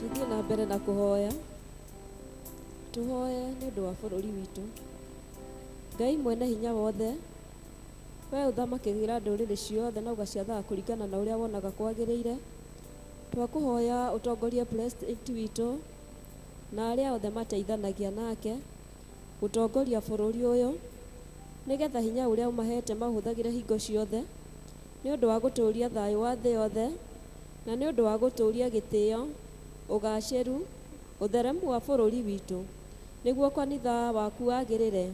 Tũthiĩ na mbere na kũhoya. Tũhoye nĩ ũndũ wa bũrũri witũ. Ngai mwene hinya wothe, we ũthamakagĩra ndũrĩrĩ ciothe na ũgaciathaga kũringana na ũrĩa wonaga kwagĩrĩire. Twakũhoya ũtongorie president witũ na arĩa othe mateithanagia nake gũtongoria bũrũri ũyũ nĩgetha hinya ũrĩa ũmahete maũhũthagĩre hingo ciothe nĩ ũndũ wa gũtũũria thayũ wa thĩ yothe na nĩ ũndũ wa gũtũũria gĩtĩo, ũgacĩru, ũtheremu wa bũrũri witũ nĩguo kanitha waku wagĩrĩre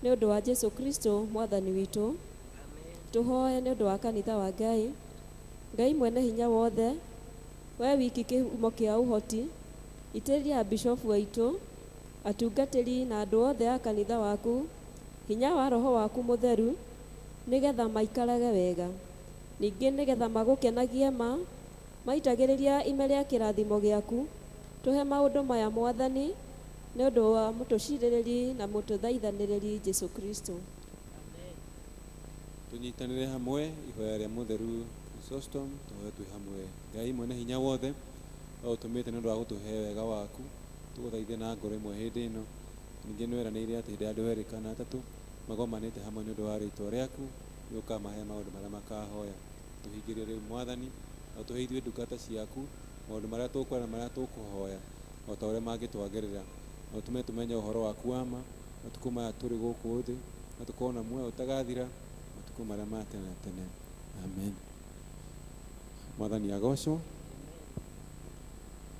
nĩ ũndũ wa Jesu Kristo mwathani witũ. Tũhoe nĩ ũndũ wa kanitha wa Ngai. Ngai mwene hinya wothe, we wiki kĩhumo kĩa ũhoti, itĩrĩria bishofu aitũ, atungatĩri na andũ othe a kanitha waku hinya wa roho waku mũtheru nĩgetha maikarage wega. Ningĩ nĩgetha magũkenagie ma, maitagĩrĩria ime rĩa kĩrathimo gĩaku. Tũhe maũndũ maya mwathani nĩ ũndũ wa mũtũcirĩrĩri na mũtũthaithanĩrĩri Jesu Kristo. Tũnyitanĩre hamwe ihoya rĩa mũtheru Chrysostom, tũhoe twĩ hamwe. Ngai mwene hinya wothe, we ũtũmĩte nĩ ũndũ wa gũtũhe wega waku, tũgũthaithe na ngoro ĩmwe hĩndĩ ĩno. Ningĩ nĩ weranĩire atĩ hĩndĩ ya andũ erĩ kana atatũ magomanĩte hamwe nĩ ũndũ wa rĩtwa rĩaku, nĩ ũkamahe maũndũ marĩa makahoya. Tũhingĩrie rĩu mwathani, na ũtũhe ithuĩ ndungata ciaku maũndũ marĩa tũkwenda na marĩa tũkũhoya o ta ũrĩa mangĩtwagĩrĩra. Na ũtũme tũmenye ũhoro waku wa ma matukũ maya tũrĩ gũkũ thĩ, na tũkorwo na muoyo ũtagathira matukũ marĩa ma tene na tene. Amen. Mwathani agocwo.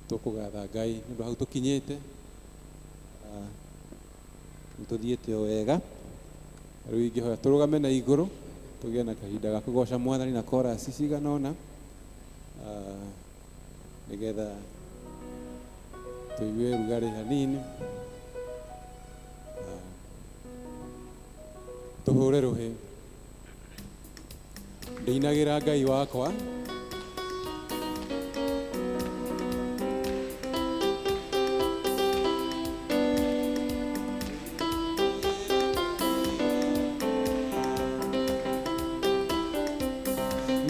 Tũkũgatha Ngai nĩ ũndũ hau tũkinyĩte. Nĩ tũthiĩte o wega. Rĩu ingĩhoya tũrũgame na igũrũ tũgĩe na kahinda ga kũgoca mwathani na chorus cigana ũna, nĩgetha tũigue rugarĩ hanini. Tũhũre rũhĩ. Ndĩinagĩra Ngai wakwa.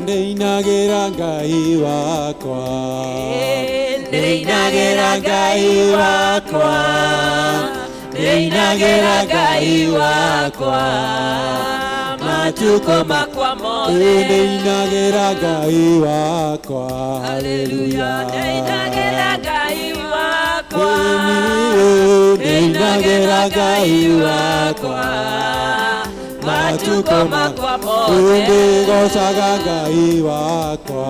Ndĩinagĩra Ngai wakwa. Ndĩinagĩra Ngai wakwa. Ndĩinagĩra Ngai wakwa. Matukũ makwa mothe. Ndĩinagĩra Ngai wakwa. Haleluya. Ndĩinagĩra Ngai wakwa. Ndĩinagĩra Ngai wakwa. Matukũ makwa mothe. Ndĩgocaga Ngai wakwa.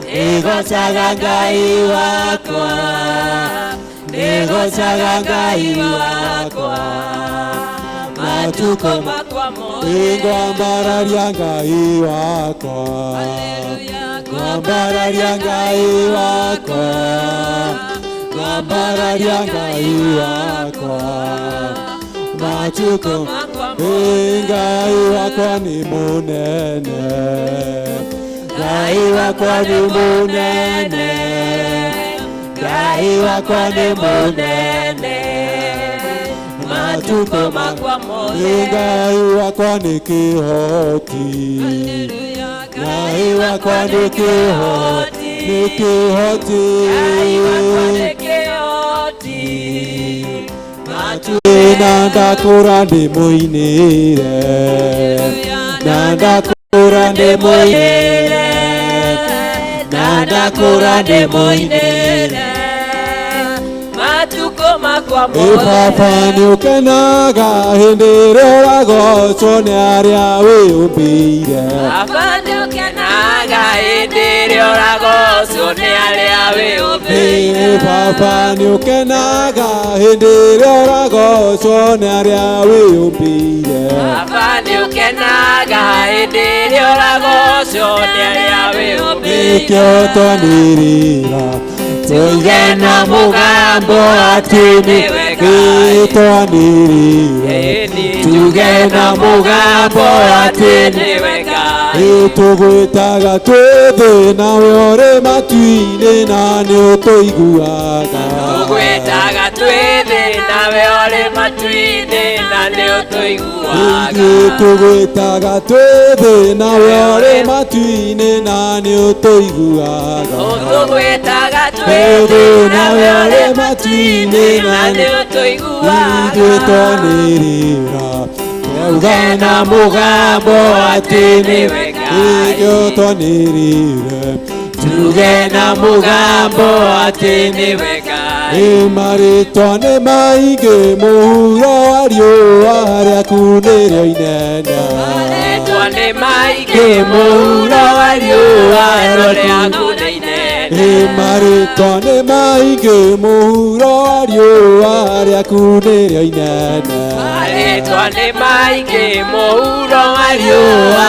Ndĩgocaga Ngai wakwa. Ndĩgocaga Ngai wakwa. Matukũ makwa mothe. Ngwambararia Ngai wakwa. Ngwambararia Ngai wakwa. Ngwambararia Ngai wakwa. Matukũ Ngai wakwa nĩ mũnene. Ngai wakwa nĩ mũnene. Ngai wakwa nĩ mũnene. Matukũ makwa mothe. Ngai wakwa nĩ kĩhoti. Ngai wakwa nĩ kĩhoti. Nĩ kĩhoti. Ngai wakwa nĩ kĩhoti. Na ndakũra ndĩmũinĩre. Na ndakũra ndĩmũinĩre. Na ndakũra ndĩmũinĩre. Matukũ makwa mothe. Baba nĩ ũkenaga hĩndĩ ĩrĩa ũragocwo nĩ arĩa wĩyũmbĩire. Baba nĩ ũkenaga hĩndĩ ĩrĩa ũragocwo nĩ arĩa wĩyũmbĩire. Baba nĩ ũkenaga hĩndĩ ĩrĩa ũragocwo nĩ arĩa wĩyũmbĩire. Baba nĩ ũkenaga hĩndĩ ĩrĩa ũragocwo nĩ arĩa wĩyũmbĩire. Nĩkĩo twanĩrĩra Tuge na mũgambo atĩ nĩwe Ngai. Twanĩrĩra Tuge na mũgambo atĩ nĩwe Ngai. Tũgwĩtaga twĩ thĩ nawe ũrĩ matu-inĩ na nĩ ũtũiguaga. Tũgwĩtaga Twĩgwĩtaga twĩ thĩ nawe ũrĩ matu-inĩ na nĩ ũtũiguaga. Ithuĩ tũgwĩtaga twĩ thĩ nawe ũrĩ matu-inĩ na nĩ ũtũiguaga. Tũgwĩtaga twĩ thĩ nawe ũrĩ matu-inĩ na nĩ ũtũiguaga. Ithuĩ twanĩrĩra twauga na mũgambo atĩ nĩwe Ngai. Ithuĩ twanĩrĩre tuge na mũgambo atĩ nĩwe Ngai. Ĩ marĩtwa nĩ maingĩ mũhuro wa riũa rĩaku nĩrĩo inene. Marĩtwa nĩ maingĩ mũhuro wa riũa rĩaku nĩ inene. Ĩ marĩtwa nĩ maingĩ mũhuro wa riũa rĩaku nĩrĩo inene. Marĩtwa nĩ maingĩ mũhuro wa riũa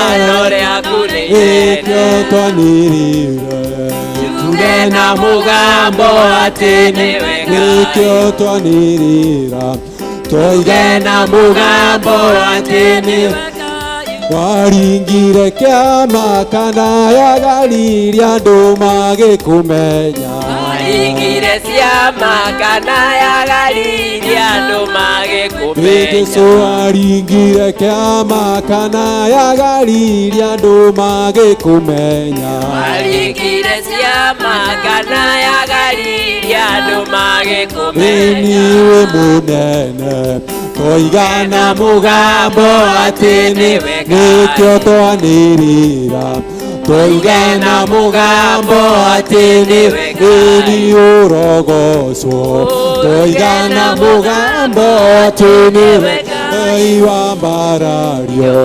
rĩaku nĩ inene. Ĩkĩo twanĩrĩre tuge na mũgambo atĩ nĩwe Ngai. Nĩkĩo twanĩrĩra twoiga na mũgambo atĩ nĩwe Ngai. Waringire kĩama kana ya Galili andũ magĩkũmenya. Waringire ciama kana ya Galili andũ magĩkũmenya. Jesũ aringire kĩama kana ya Galili andũ magĩkũmenya. Waringire ciama kana ya Galili andũ magĩkũmenya. Niwe mũnene twoiga na mũgambo atĩ nĩwe nĩkĩo twanĩrĩra twoiga na mũgambo atĩ nĩwe Ngai ũrogocwo twoiga na mũgambo atĩ nĩwe Ngai wambarario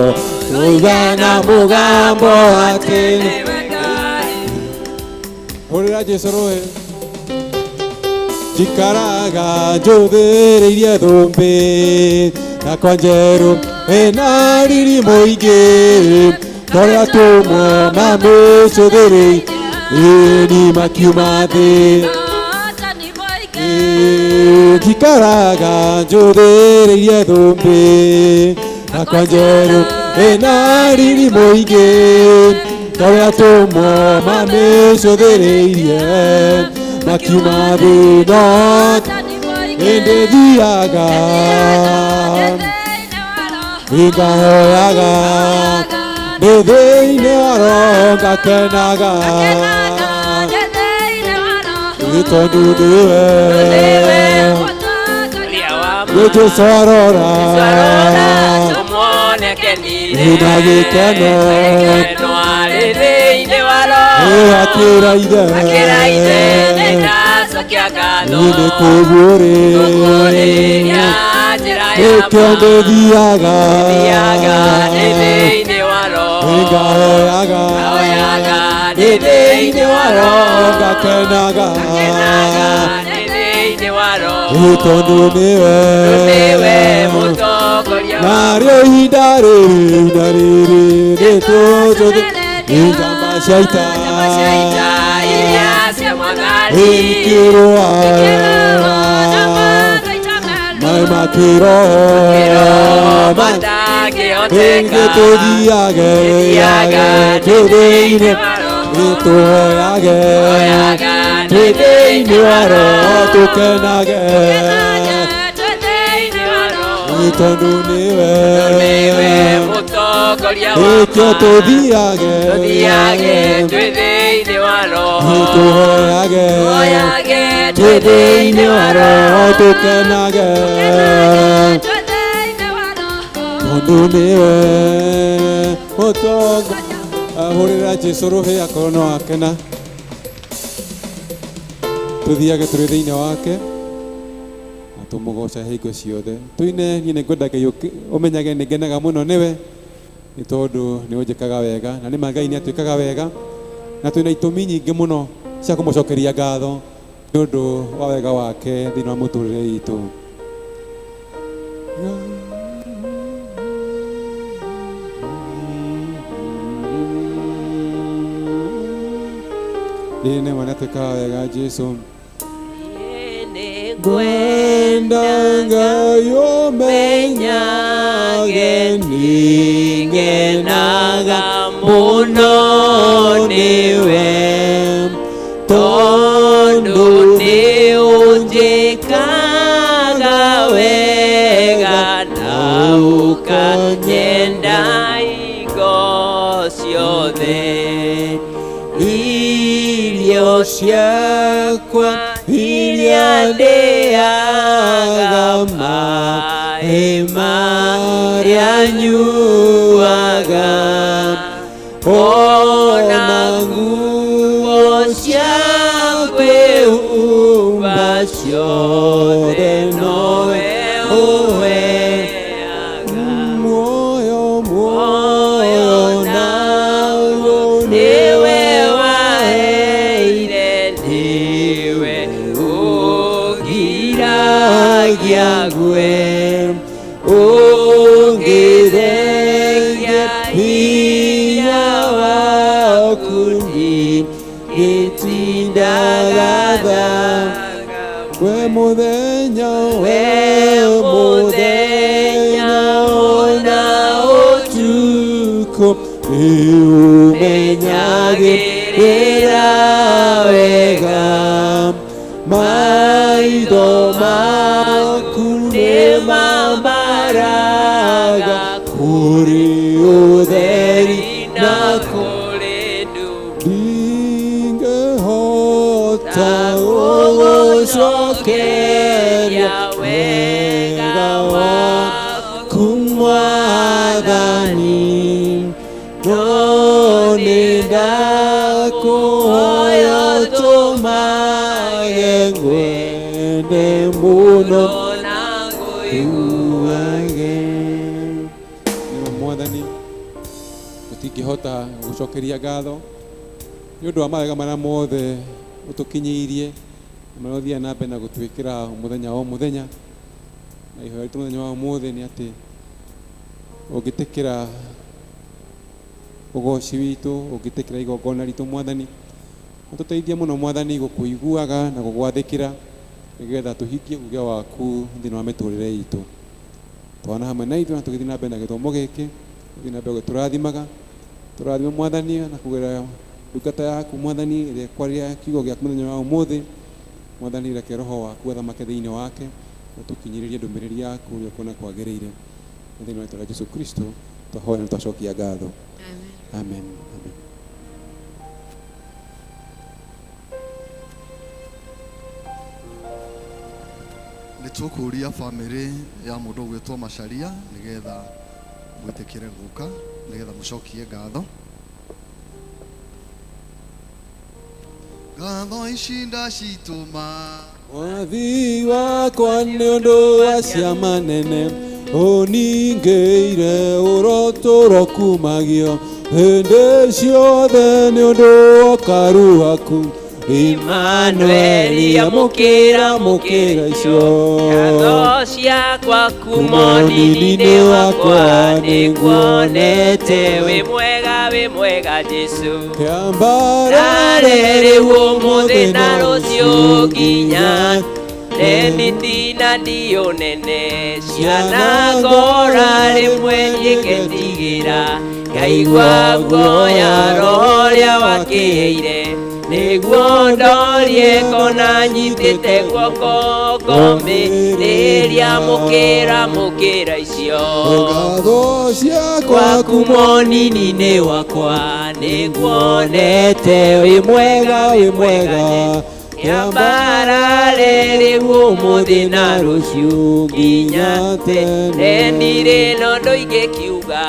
twoiga na mũgambo atĩ nĩwe Ngai. Hũrĩra Jesũ rũĩ. Njikaraga njũthĩrĩirie thũmbĩ yakwa njerũ ĩna riri mũingĩ torĩa atũmwo mamĩcũthĩrĩirie ĩni makiuma thĩ. Njikaraga njũthĩrĩirie thũmbĩ yakwa njerũ ĩna riri mũingĩ torĩa atũmwo mamĩcũthĩrĩirie makiuma thĩ no ĩndĩ thiaga ngahoyaga ndĩ thĩinĩ wa roho ngakenaga nĩ tondũ nĩwe nĩ Jesũ arora Tumuone akenire. Ĩna gĩkeno. Gĩkeno arĩ thĩinĩ wa roho. Ĩ akĩra ithe. Akĩra ithe nĩndacokia ngatho. Ĩ nĩ kũguũrĩria Kũguũrĩria njĩra ya nĩkĩo ma. ndĩthiaga Thiaga ndĩ thĩinĩ wa roho. Ngahoyaga Ngahoyaga ndĩ thĩinĩ wa roho. Ngakenaga Ngakenaga ndĩ thĩinĩ wa roho. Ĩ tondũ nĩwe Nĩwe mũtongoria narĩo ihinda rĩrĩ na rĩrĩ nĩtũcũthĩ nĩ njamba cia ita iria cia Mwathani. Ikĩrũa maĩ makĩroho Matangĩhoteka. Ĩngĩ tũthiage twĩ thĩinĩ nĩtũhoyage twĩ thĩinĩ wa roho tũkenage nĩ tondũ nĩwe Nĩwe mũtongoria nĩkĩo wa tũthiage Tũthiage twĩ thĩinĩ wa roho. nĩtũhoyage Tũhoyage twĩ thĩinĩ wa roho tũkenage tondũ nĩwe mũtongoria. Hũrĩra Jesũ rũhĩ akorwo no akena. Tũthiage tũrĩ thĩinĩ wake na tũmũgoce hingo ciothe. Tũine niĩ nĩngwenda Ngai ũmenyage nĩngenaga mũno nĩwe nĩ tondũ nĩ ũnjĩkaga wega na nĩ ma Ngai nĩ atwĩkaga wega na twĩna itũmi nyingĩ mũno cia kũmũcokeria ngatho nĩ ũndũ wa wega wake thĩinĩ wa mũtũrĩre witũ. Ĩĩ nĩ ma nĩ atwĩkaga wega Jesũ. Ngwenda Ngai ũmenyage nĩngenaga mũno nĩwe tondũ nĩ ũnjĩkaga Irio ciakwa iria ndĩaga, maĩ marĩa nyuaga, ona nguo cia kwĩhumba ciothe nowe ũheaga. Muoyo, muoyo naguo nĩwe waheire, nĩwe ũngiragia ngue, ũngĩthengia hinya waku ningĩtindaga tha. We mũthenya, we mũthenya ona ũtukũ nĩũmenyagĩrĩra wega, maitho maku nĩmambaraga kũrĩ ũtheri na kũrĩ nduma. Ndingĩhota gũgũcokeria wega waku Mwathani, no nĩndakũhoya ũtũmage ngwende mũno na ngũiguage. Nĩma Mwathani, tũtingĩhota gũcokeria ngatho nĩ ũndũ wa mawega marĩa mothe ũtũkinyĩirie na marĩa ũthiaga na mbere na gũtwĩkĩra mũthenya o mũthenya. Na ihoya ritũ mũthenya wa ũmũthĩ nĩ atĩ ũngĩtĩkĩra ũgoci witũ, ũngĩtĩkĩra igongona ritũ Mwathani, ũtũteithie mũno Mwathani gũkũiguaga na gũgwathĩkĩra nĩgetha tũhingie uuge waku thĩinĩ wa mĩtũrĩre itũ. Twana hamwe na ithuĩ na tũgĩthiĩ na mbere na gĩthomo gĩkĩ, tũthiĩ na mbere gũtũrathimaga, tũrathime Mwathani na kũgerera ndungata yaku Mwathani ĩrĩa ĩkwaria kiugo gĩaku mũthenya wa ũmũthĩ. Mwathani, reke roho waku athamake thĩinĩ wake na tũkinyĩrĩrie ndũmĩrĩri yaku ũrĩa ũkuona kwagĩrĩire. Na thĩinĩ wa rĩĩtwa rĩa Jesũ Kristo twahoya na twacokia ngatho. Amen. Amen. Nĩ tũkũria bamĩrĩ ya mũndũ ũgwĩtwo Macharia nĩgetha mwĩtĩkĩre gũka nĩgetha mũcokie ngatho. Ngatho ici ndacitũma Mwathi wakwa nĩ ũndũ wa ciama nene ũningĩire ũrotũro kumagio hĩndĩ ciothe nĩ ũndũ wa ũkaru waku. Immanueli, amũkĩra, amũkĩra icio ngatho ciakwa kuma ũnini-inĩ wakwa, nĩnguonete wĩ mwega, wĩ mwega Jesũ. Kĩambarare Rĩu ũmũthĩ na rũciũ nginya tene ndiũ nene cianangora rĩmwe ngetigĩra ngaigua guoya roho ũrĩa wakĩire nĩguo ndorie kona nyitĩte guoko ngomĩrĩria mũkĩra mũkĩra icio ngatho ciakwa kwaku monini-inĩ wakwa nĩnguonete wĩ mwega, wĩ mwega Kĩambarare rĩu ũmũthĩ na rũciũ nginya tene ndirĩ na ũndũ ingĩkiuga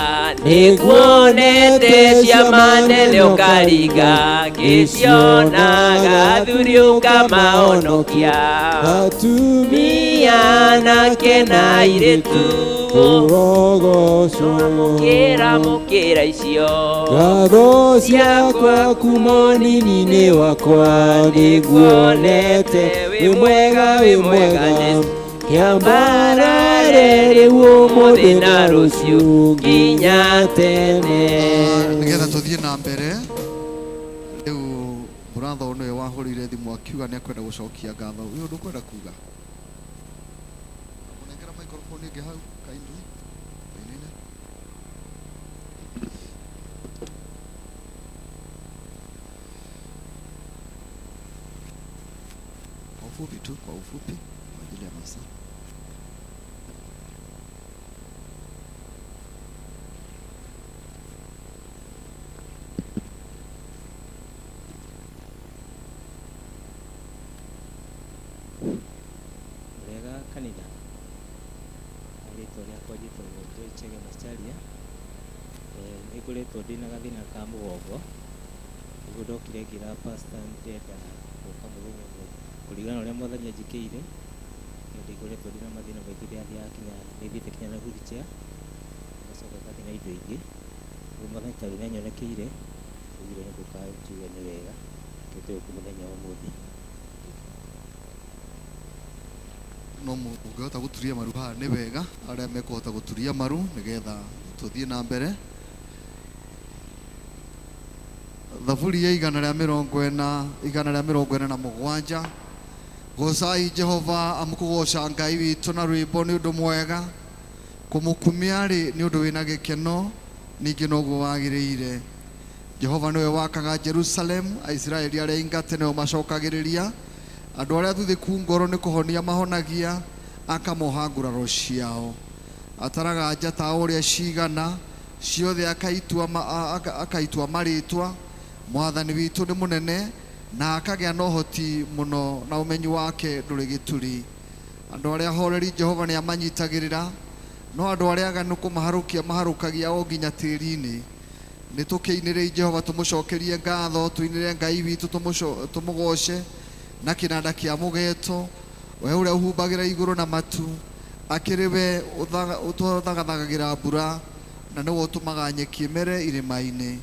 nĩnguonete ciama nene ũkaringa ngĩcionaga athuri ũkamahonokia atumia anake na airĩtu ũrogocwo. Mũkĩra mũkĩra icio ngatho ciakwa kuma ũnini-inĩ wakwa nĩnguonete wĩ mwega, wĩ mwega. Kĩambarare rĩu ũmũthĩ na rũciũ nginya tene. Nĩgetha tũthiĩ na mbere rĩu mũratho nĩwe wahũrĩire thimũ akiuga nĩ akwenda gũcokia ngatho. Wĩ ũndũ ũkwenda kuga? Mũnengera microphone ĩngĩ hau kindly. Wainaina. Kwa ufupi tu, kwa ufupi kwa ajili ya masaa. Kanitha. Rĩtwa rĩakwa njĩtagwo Joy Chege Macharia. Nĩ ngoretwo ndĩna gathĩna ka mũgongo. Nĩguo ndokire ngĩra pastor ndĩrenda gũka mũthenya ũmwe kũringana na ũrĩa mwathani anjĩkĩire. Nĩ ngoretwo ndĩna mathĩna maingĩ ndĩrathiaga kinya nĩ thiĩte kinya na wheelchair ngacoka ngathiĩ na indo ingĩ. Rĩu mwathani tondũ nĩ anyonekeire augire nĩ gũka njuge nĩ wega nĩkĩo tũgũka mũthenya wa ũmũthĩ. No mũngĩhota gũturia maru haha nĩ wega, arĩa mekũhota gũturia maru nĩgetha tũthiĩ na mbere. Thaburi ya 147 147. Gocai Jehova, amũkũgoca Ngai witũ na rwĩmbo nĩ ũndũ mwega, kũmũkumia rĩ nĩ ũndũ wĩna gĩkeno, ningĩ noguo wagĩrĩire. Jehova nĩwe wakaga Jerusalem, Aisiraeli arĩa aingate nĩo macokagĩrĩria, andũ arĩa athuthĩku ngoro nĩ kũhonia mahonagia, akamoha nguraro ciao. Ataraga njata ũrĩa cigana, ciothe akaitua marĩtwa. Mwathani witũ nĩ mũnene na akagĩa na ũhoti mũno, na ũmenyi wake ndũrĩ gĩturi. Andũ arĩa ahoreri Jehova nĩ amanyitagĩrĩra, no andũ arĩa aganu kũmaharũkia maharũkagia o nginya tĩri-inĩ. Nĩ tũkĩinĩrei Jehova tũmũcokerie ngatho, tũinĩre Ngai witũ tũmũgoce na kĩnanda kĩa mũgeto. We ũrĩa ũhumbagĩra igũrũ na matu, akĩrĩ we ũtũthagathagagĩra mbura, na nĩwe ũtũmaga nyeki ĩmere irĩma-inĩ.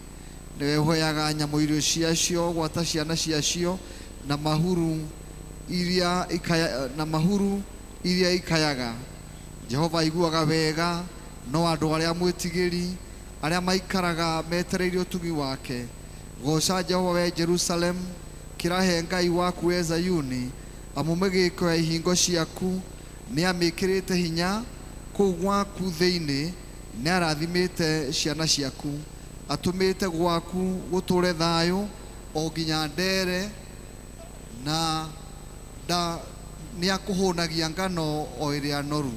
Nĩwe ũheaga nyamũ irio ciacio, gwata ciana ciacio, na mahuru iria ikayaga. Jehova aiguaga wega no andũ arĩa mwĩtigĩri, arĩa maikaraga metereire ũtugi wake. Goca Jehova we Jerusalem, kĩrahe Ngai waku we Zayuni, amu mĩgĩko ya ihingo ciaku nĩamĩkĩrĩte hinya, kũu gwaku thĩinĩ nĩarathimĩte ciana ciaku, atũmĩte gwaku gũtũre thayũ o nginya ndere, na nĩakũhũnagia ngano o ĩrĩa noru.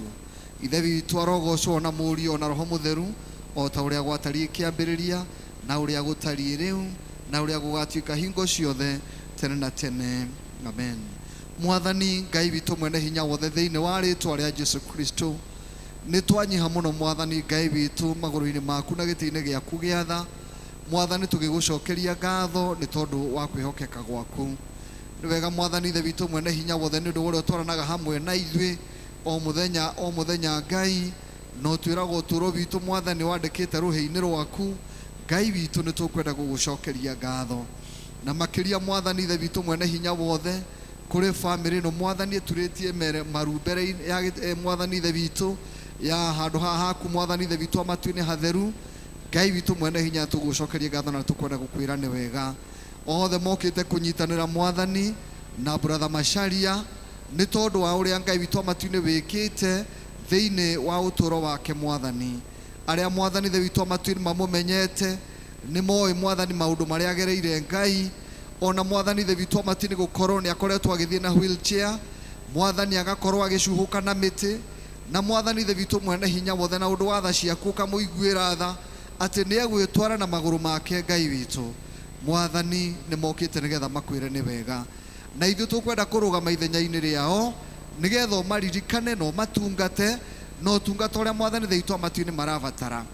Ithe witũ arogocwo na Mũriũ na Roho Mũtheru, o ta ũrĩa gwatariĩ kĩambĩrĩria, na ũrĩa gũtariĩ rĩu, na ũrĩa gũgatuĩka hingo ciothe tene na tene. Amen. Mwathani Ngai witũ mwene hinya wothe, thĩinĩ wa rĩtwa rĩa Jesu Kristo, nĩ twanyiha mũno Mwathani Ngai witũ magũrũ-inĩ maku na gĩtĩ-inĩ gĩaku gĩa tha. Mwathani tũgĩgũcokeria ngatho nĩ tondũ wa kwĩhokeka gwaku. Nĩ wega Mwathani Ithe witũ mwene hinya wothe, nĩ ũndũ wa ũrĩa ũtwaranaga hamwe na ithuĩ o mũthenya o mũthenya Ngai, no twĩragwo ũtũũro witũ Mwathani wandĩkĩte rũhĩ-inĩ rwaku. Ngai witũ nĩ tũkwenda gũgũcokeria ngatho, na makĩria Mwathani Ithe witũ mwene hinya wothe, kũrĩ bamĩrĩ ĩno Mwathani ĩturĩtie maru mbere ya Mwathani Ithe witũ ya handũ haha haku Mwathani Ithe witũ matu-inĩ hatheru. Ngai witũ mwene hinya tũgũcokeria ngatho na tũkwenda gũkwĩra nĩ wega. Othe mokĩte kũnyitanĩra Mwathani na brother Macharia nĩ tondũ wa ũrĩa Ngai witũ matu-inĩ wĩkĩte thĩinĩ wa ũtũũro wake Mwathani. Arĩa Mwathani Ithe witũ matu-inĩ mamũmenyete nĩ moĩ Mwathani maũndũ marĩa agereire Ngai, ona Mwathani Ithe witũ matu-inĩ gũkorwo nĩ akoretwo agĩthiĩ na wheelchair, Mwathani agakorwo agĩcuhũka na mĩtĩ, na Mwathani Ithe witũ mwene hinya wothe na ũndũ wa tha ciaku ũkamũiguĩra tha atĩ nĩ egwĩtwara na magũrũ make Ngai witũ. Mwathani nĩ mokĩte nĩgetha makwĩre nĩ wega, na ithuĩ tũkwenda kũrũgama ithenya-inĩ rĩao nĩgetha ũmaririkane na ũmatungate na ũtungata ũrĩa Mwathani Ithe witũ matu-inĩ marabatara.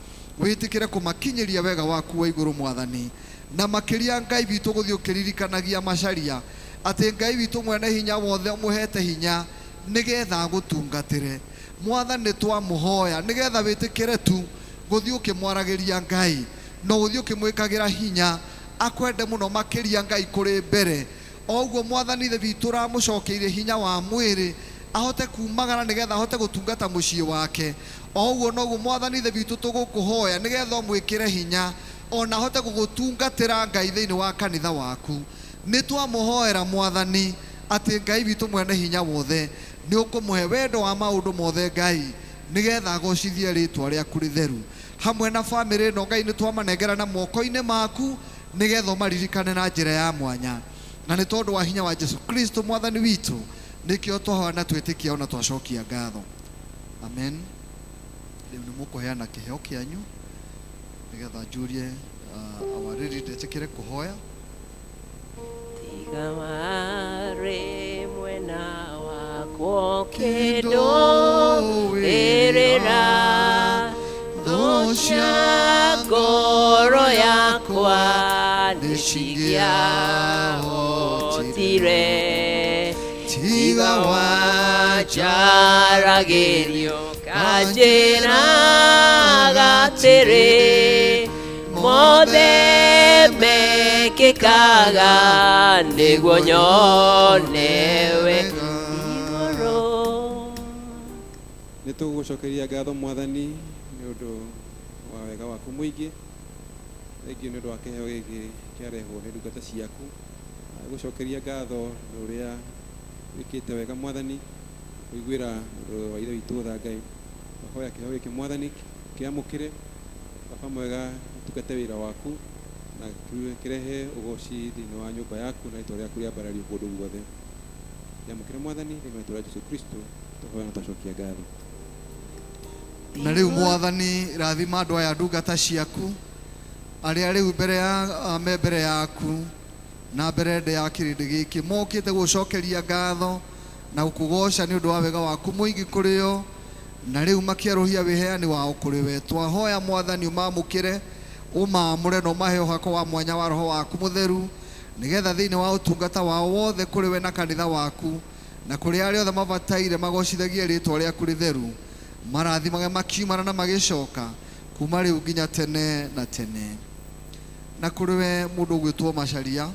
Wĩtĩkĩre kũmakinyĩria wega waku wa igũrũ Mwathani, na makĩria Ngai witũ gũthiĩ ũkĩririkanagia Macharia atĩ Ngai witũ mwene hinya wothe ũmũhete hinya nĩgetha agũtungatĩre. Mwathani twamũhoya nĩgetha wĩtĩkĩre tu gũthiĩ ũkĩmwaragĩria Ngai, no gũthiĩ ũkĩmwĩkagĩra hinya akwende mũno makĩria Ngai kũrĩ mbere. O ũguo Mwathani Ithe witũ ũramũcokeirie hinya wa mwĩrĩ ahote kumagara nĩgetha ahote gũtungata mũciĩ wake. O ũguo noguo Mwathani Ithe witũ tũgũkũhoya nĩgetha ũmwĩkĩre hinya ona ahote gũgũtungatĩra Ngai thĩinĩ wa kanitha waku. Nĩ twamũhoera Mwathani atĩ Ngai witũ mwene hinya wothe nĩ ũkũmũhe wendo wa maũndũ mothe Ngai, nĩgetha agocithie rĩtwa rĩaku rĩtheru. Hamwe na bamĩrĩ ĩno Ngai nĩ twamanengera na moko-inĩ maku nĩgetha ũmaririkane na njĩra ya mwanya, na nĩ tondũ wa hinya wa Jesu Kristo Mwathani witũ nĩkĩo twahoya na twĩtĩkia ona twacokia ngatho. Amen. Rĩu nĩ mũkũheana kĩheo kĩanyu nĩgetha njũrie our lady ndetĩkĩre kũhoya. Tiga warĩ mwena wakwa kĩndũ Icingĩahotire tiga wanjaragĩrio kanjĩraga atĩrĩ mothe mekĩkaga nĩguo nyone wega igũrũ. Nĩ tũgũcokeria ngatho Mwathani nĩ ũndũ wa wega waku mũingĩ, thengiũ nĩ ũndũ wa kĩheo gĩkĩ kĩarehwo nĩ ndungata ciaku. Gũcokeria ngatho nĩ ũrĩa wĩkĩte wega Mwathani, kũiguĩra mũndũ wa ithe witũ tha Ngai. Twahoya kĩheo gĩkĩ Mwathani kĩamũkĩre, Baba mwega, ũtungate wĩra waku na kĩrehe ũgoci thĩinĩ wa nyũmba yaku na rĩtwa rĩaku rĩambarario kũndũ guothe. Kĩamũkĩre Mwathani thĩinĩ wa rĩtwa rĩa Jesũ Kristo, twahoya na twacokia ngatho. Na rĩu Mwathani rathima andũ aya ndungata ciaku arĩa rĩu mbere ya me mbere yaku na mbere ndĩ ya kĩrĩndĩ gĩkĩ mokĩte gũcokeria ngatho na gũkũgoca nĩ ũndũ wa wega waku mũingĩ kũrĩ o, na rĩu makĩerũhia wĩheani wao kũrĩ we. Twahoya Mwathani ũmamũkĩre, ũmaamũre na ũmahe ũhako wa mwanya wa Roho waku mũtheru, nĩgetha thĩinĩ wa ũtungata wao wothe kũrĩ we na kanitha waku na kũrĩ arĩa othe mabataire magocithagie rĩtwa rĩaku rĩtheru, marathimage makiumana na magĩcoka kuma rĩu nginya tene na tene. Na kũrĩ we mũndũ ũgwĩtwo Macharia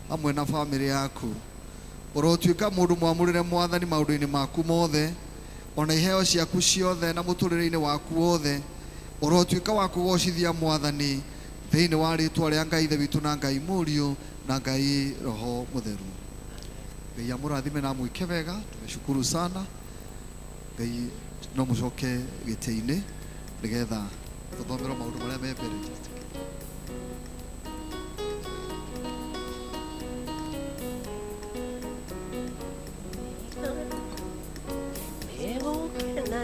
hamwe na bamĩrĩ yaku, ũrotuĩka mũndũ mwamũrĩre Mwathani maũndũ-inĩ maku mothe, ona iheo ciaku ciothe na mũtũrĩre-inĩ waku wothe, ũrotuĩka wa kũgocithia Mwathani thĩinĩ wa rĩtwa rĩa Ngai Ithe witũ na Ngai Mũriũ na Ngai Roho Mũtheru. Ngai amũrathime na amwĩke wega. Tumeshukuru sana. Ngai no mũcoke gĩtĩ-inĩ nĩgetha tũthomerwo maũndũ marĩa me mbere.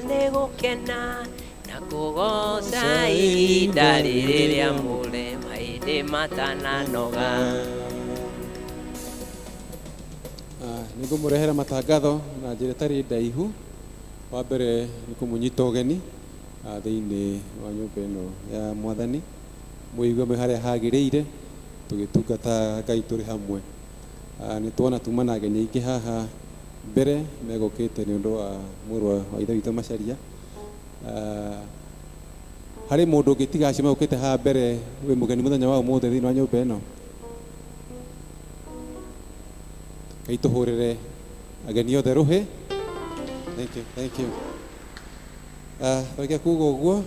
Nĩgũkena na kũgoca ihinda rĩrĩ rĩamũre maithe matananoga. Nĩngũmũrehera matangatho na njĩra ĩtarĩ ndaihu. Wa mbere nĩ kũmũnyita ũgeni thĩinĩ wa nyũmba ĩno ya Mwathani, mũigue mwĩ harĩa hagĩrĩire tũgĩtungata Ngai tũrĩ hamwe. Nĩ tuona tuma na ageni aingĩ haha mbere megũkĩte nĩ ũndũ wa mũrũ wa ithe witũ Macharia. Harĩ mũndũ ũngĩ tiga acio megũkĩte haha mbere wĩ mũgeni mũthenya wa ũmũthĩ thĩinĩ wa nyũmba ĩno? Ngai tũhũrĩre ageni othe rũhĩ. Thank you, thank you. Twarĩkia kuga ũguo,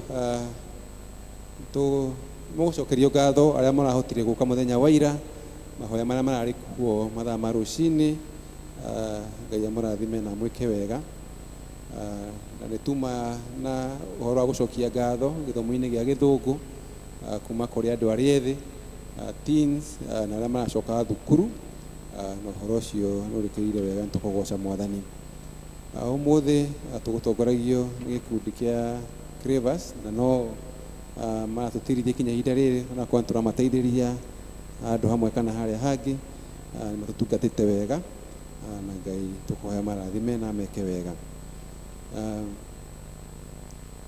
mũgũcokerio ngatho arĩa marahotire gũka mũthenya wa ira, mahoya marĩa mararĩ kuo mathaa ma rũcinĩ. Ngai amũrathime na amwĩke wega. Na nĩ tuma na ũhoro wa gũcokia ngatho gĩthomo-inĩ gĩa gĩthũngũ kuma kũrĩ andũ arĩa ethĩ, teens, na arĩa maracoka thukuru, na ũhoro ũcio nĩ ũrĩkĩrĩire wega, nĩ tũkũgoca Mwathani. Ũmũthĩ tũgũtongoragio nĩ gĩkundi kĩa Cravers, na no maratũtirithia kinya ihinda rĩrĩ, onakorwo nĩ tũramateithĩrĩria handũ hamwe kana harĩa hangĩ, nĩ matũtungatĩte wega, na Ngai tũkũhoya marathime na meke wega.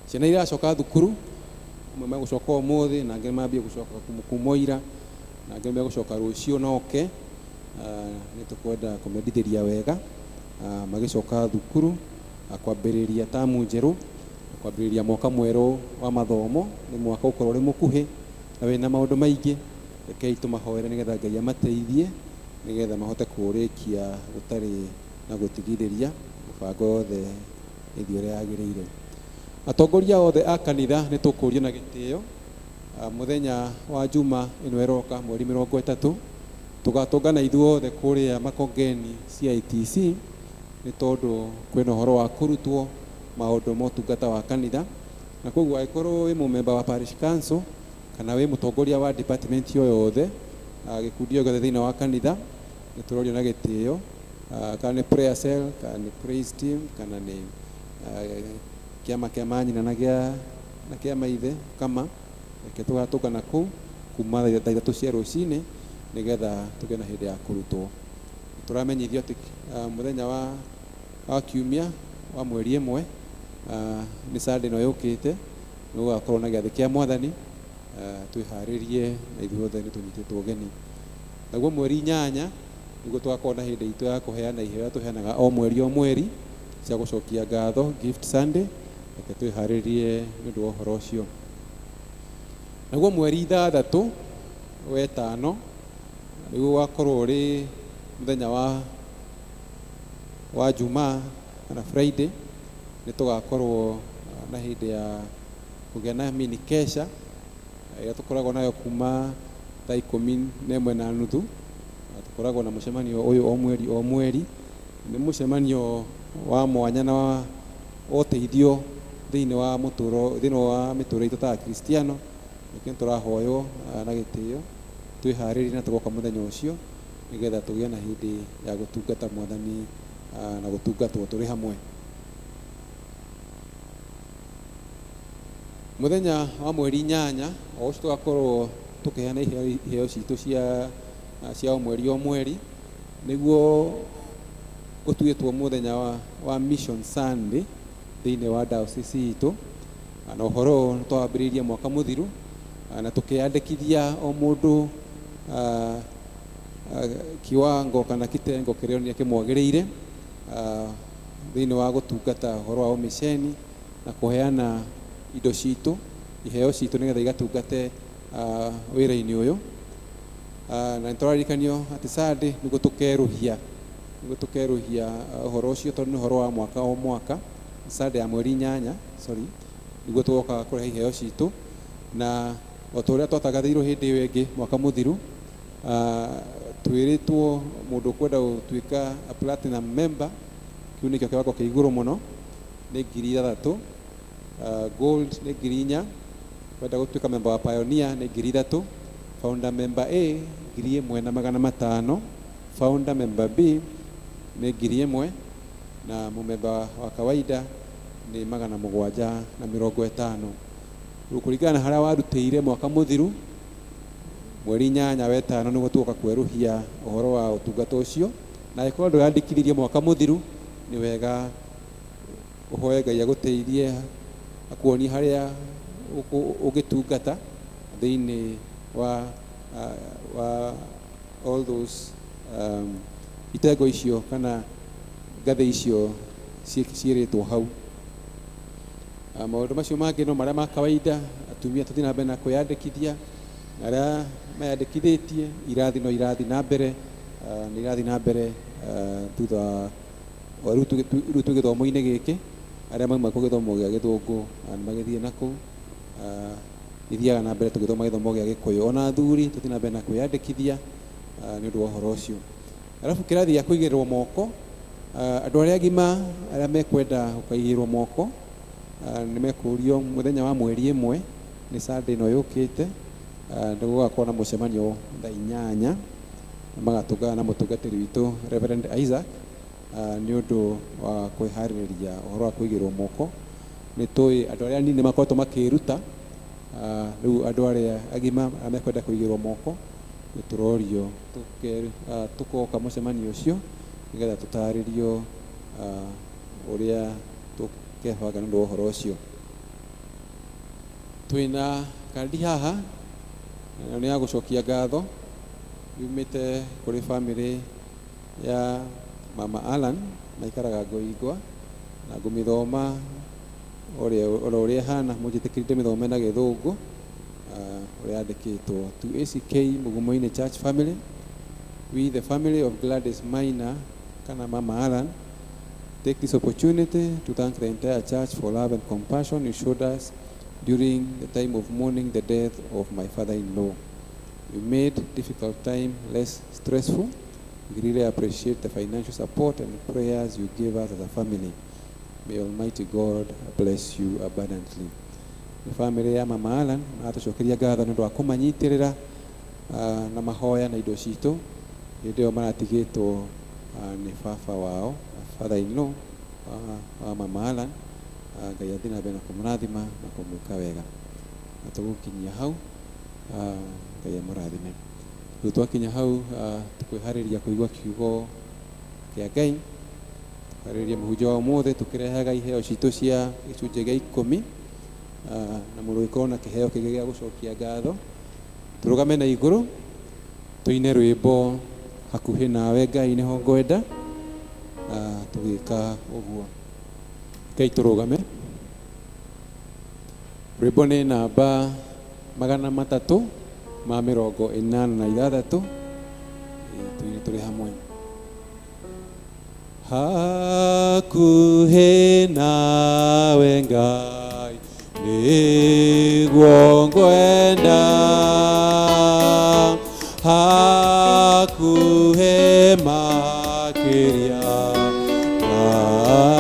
Ciana iracoka thukuru, amwe megũcoka ũmũthĩ na angĩ mambie gũcoka kuma ira, na angĩ megũcoka rũciũ na oke. Nĩ tũkwenda kũmendithĩria wega magĩcoka thukuru, kwambĩrĩria tamu njerũ, kwambĩrĩria mwaka mwerũ wa mathomo. Nĩ mwaka ũkorwo ũrĩ mũkuhĩ na wĩna maũndũ maingĩ. Rekei tũmahoere nĩgetha Ngai amateithie nĩgetha mahote kũũrĩkia gũtarĩ na gũtigithĩria, mũbango yothe ĩthiĩ ũrĩa yagĩrĩire. Atongoria othe a kanitha nĩ tũkũrio na gĩtĩo mũthenya wa Juma ĩno ĩroka mweri 30 tũgatũngana ithuothe kũrĩa Makongeni CITC, nĩ tondũ kwĩna ũhoro wa kũrutwo maũndũ ma ũtungata wa kanitha, na koguo angĩkorwo wĩ mũmemba wa parish council kana wĩ mũtongoria wa department o yothe, gĩkundi o gĩothe thĩinĩ wa kanitha, nĩ tũrorio na gĩtĩo, kana nĩ prayer cell, kana nĩ praise team, kana nĩ kĩama kĩa manyina na kĩa maithe kama, reke tũgatũngana kũu kuma thaa 3 cia rũcinĩ nĩgetha tũgĩe na hĩndĩ ya kũrutwo. Tũramenyithio atĩ mũthenya wa kiumia wa mweri 1 nĩ Sunday ĩno yũkĩte, nĩ gũgakorwo na gĩathĩ kĩa Mwathani. Twĩharĩrie na ithuothe nĩ tũnyitĩtwo ũgeni. Naguo mweri 8 nĩguo tũgakorwo na hĩndĩ itũ ya kũheana iheo tũheanaga o mweri o mweri cia gũcokia ngatho, Gift Sunday. Reke twĩharĩrie nĩ ũndũ wa ũhoro ũcio. Naguo mweri 6 wetano nĩguo ũgakorwo ũrĩ mũthenya wa Jumaa kana Friday, nĩ tũgakorwo na hĩndĩ ya kũgĩa na mini kesha ĩrĩa tũkoragwo nayo kuma thaa 11:30. Tũkoragwo na mũcemanio ũyũ o mweri o mweri. Nĩ mũcemanio wa mwanya na wa ũteithio thĩinĩ wa mũtũro, thĩinĩ wa mĩtũrĩre itũ ta Akristiano. Nĩkĩo tũrahoywo na gĩtĩo twĩharĩrie na tũgoka mũthenya ũcio nĩgetha tũgĩe na hĩndĩ ya gũtungata Mwathani na gũtungatwo tũrĩ hamwe. Mũthenya wa mweri 8 o ũcio tũgakorwo tũkĩheana iheo citũ cia o mweri o mweri, nĩguo ũtuĩtwo mũthenya wa Mission Sunday thĩinĩ wa diocese itũ. Na ũhoro ũyũ nĩ twambĩrĩirie mwaka mũthiru na tũkĩandĩkithia o mũndũ kiwango kana kitengo kĩrĩa onire kĩmwagĩrĩire thĩinĩ wa gũtungata ũhoro wa ũmĩceni na kũheana indo citũ, iheo citũ nĩgetha igatungate wĩra-inĩ ũyũ. Na nĩ tũraririkanio atĩ Sunday nĩguo tũkerũhia ũhoro ũcio, tondũ nĩ ũhoro wa mwaka o mwaka. Sunday ya mweri 8, sorry, nĩguo tũgoka kũrehe iheo citũ. Na o ta ũrĩa twatangathĩirwo hĩndĩ ĩyo ĩngĩ mwaka mũthiru, twĩrĩtwo mũndũ ũkwenda gũtuĩka a platinum member, kĩu nĩkĩo kĩwango kĩa igũrũ mũno, nĩ 3,000. Gold nĩ 4,000. Kwenda gũtuĩka member wa pioneer nĩ 3,000. Founder member A 1,500. Founder member B nĩ 1,000 na mũmemba wa kawaida nĩ 750. Rĩu kũringana na harĩa warutĩire mwaka mũthiru, mweri 8 wetano nĩguo tũgoka kwerũhia ũhoro wa ũtungata ũcio. Na angĩkorwo ndũrandĩkithirie mwaka mũthiru, nĩ wega ũhoe Ngai agũteithie akuonie harĩa ũngĩtungata thĩinĩ wa all those itengo icio kana ngathĩ icio ciĩrĩtwo hau. Maũndũ macio mangĩ no marĩa ma kawaida, atumia tũthiĩ na mbere na kwĩyandĩkithia, na arĩa meyandĩkithĩtie irathi no irathi na mbere, nĩ irathi na mbere thutha wa rĩu twĩ gĩthomo-inĩ gĩkĩ, arĩa mauma kũ gĩthomo gĩa gĩthũngũ nĩ magĩthiĩ na kũu, ithiaga na mbere tũgĩthoma gĩthomo gĩa gĩkũyũ. Ona athuri tũthiĩ na mbere na kwĩyandĩkithia nĩ ũndũ wa ũhoro ũcio. Arabu kĩrathi gĩa kũigĩrĩrwo moko, andũ arĩa agima arĩa mekwenda gũkaigĩrĩrwo moko nĩ mekũrio mũthenya wa mweri 1 nĩ Sunday ĩno yũkĩte, nĩ gũgakorwo na mũcemanio thaa 8 magatũngana na mũtungatĩri witũ Reverend Isaac nĩ ũndũ wa kwĩharĩrĩria ũhoro wa kũigĩrĩrwo moko. Nĩ tũĩ andũ arĩa anini makoretwo makĩruta, rĩu andũ arĩa agima arĩa mekwenda kũigĩrĩrwo moko nĩ tũrorio tũkoka mũcemanio ũcio nĩgetha tũtarĩrio ũrĩa tũkebanga nĩ ũndũ wa ũhoro ũcio. Twĩna kandi haha nayo nĩ ya gũcokia ngatho yumĩte kũrĩ bamĩrĩ ya Mama Alan, maikaraga Ngoingwa, na ngũmĩthoma oro ũrĩa ĩhana, mũnjĩtĩkĩrie ndĩmĩthome na gĩthũngũ ũrĩa yandĩkĩtwo. To ACK Mugumoini Church family, we the family of Gladys Maina kana Mama Alan take this opportunity to thank the entire church for love and compassion you showed us during the time of mourning the death of my father-in-law. You made difficult time less stressful. We really appreciate the financial support and prayers you gave us as a family. May Almighty God bless you abundantly. The family ya Mama Alan maratũcokeria ngatho nĩ ũndũ wa kũmanyitĩrĩra na mahoya na indo citũ hĩndĩ ĩyo maratigĩtwo nĩ baba wao, father-in-law wa Mama Alan. Ngai athiĩ na mbere na kũmũrathima na kũmwĩka wega. Na tũgũkinyia hau, Ngai amũrathime. Rĩu twakinya hau, tũkwĩharĩria kũigua kiugo kĩa Ngai, tũharĩrie mũhunjia wa ũmũthĩ tũkĩrehaga iheo citũ cia gĩcunjĩ gĩa 10, na mũndũ ũngĩkorwo na kĩheo kĩngĩ gĩa gũcokia ngatho, tũrũgame na igũrũ Tuine rwimbo hakuhi nawe Ngai niho ngwenda tugika uguo. Ngai turugame. Rwimbo ni namba 386 tuine turi hamwe. Hakuhi nawe Ngai niguo ngwenda, hakuhi makiria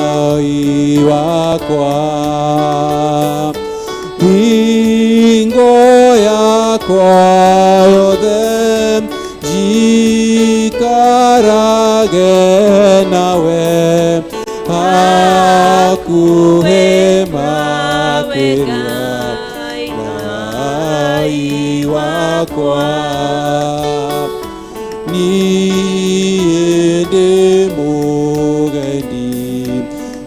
Ngai wakwa, hingo yakwa yothe njikarage nawe, hakuhi makiria Ngai wakwa. Niĩ ndĩ mũgeni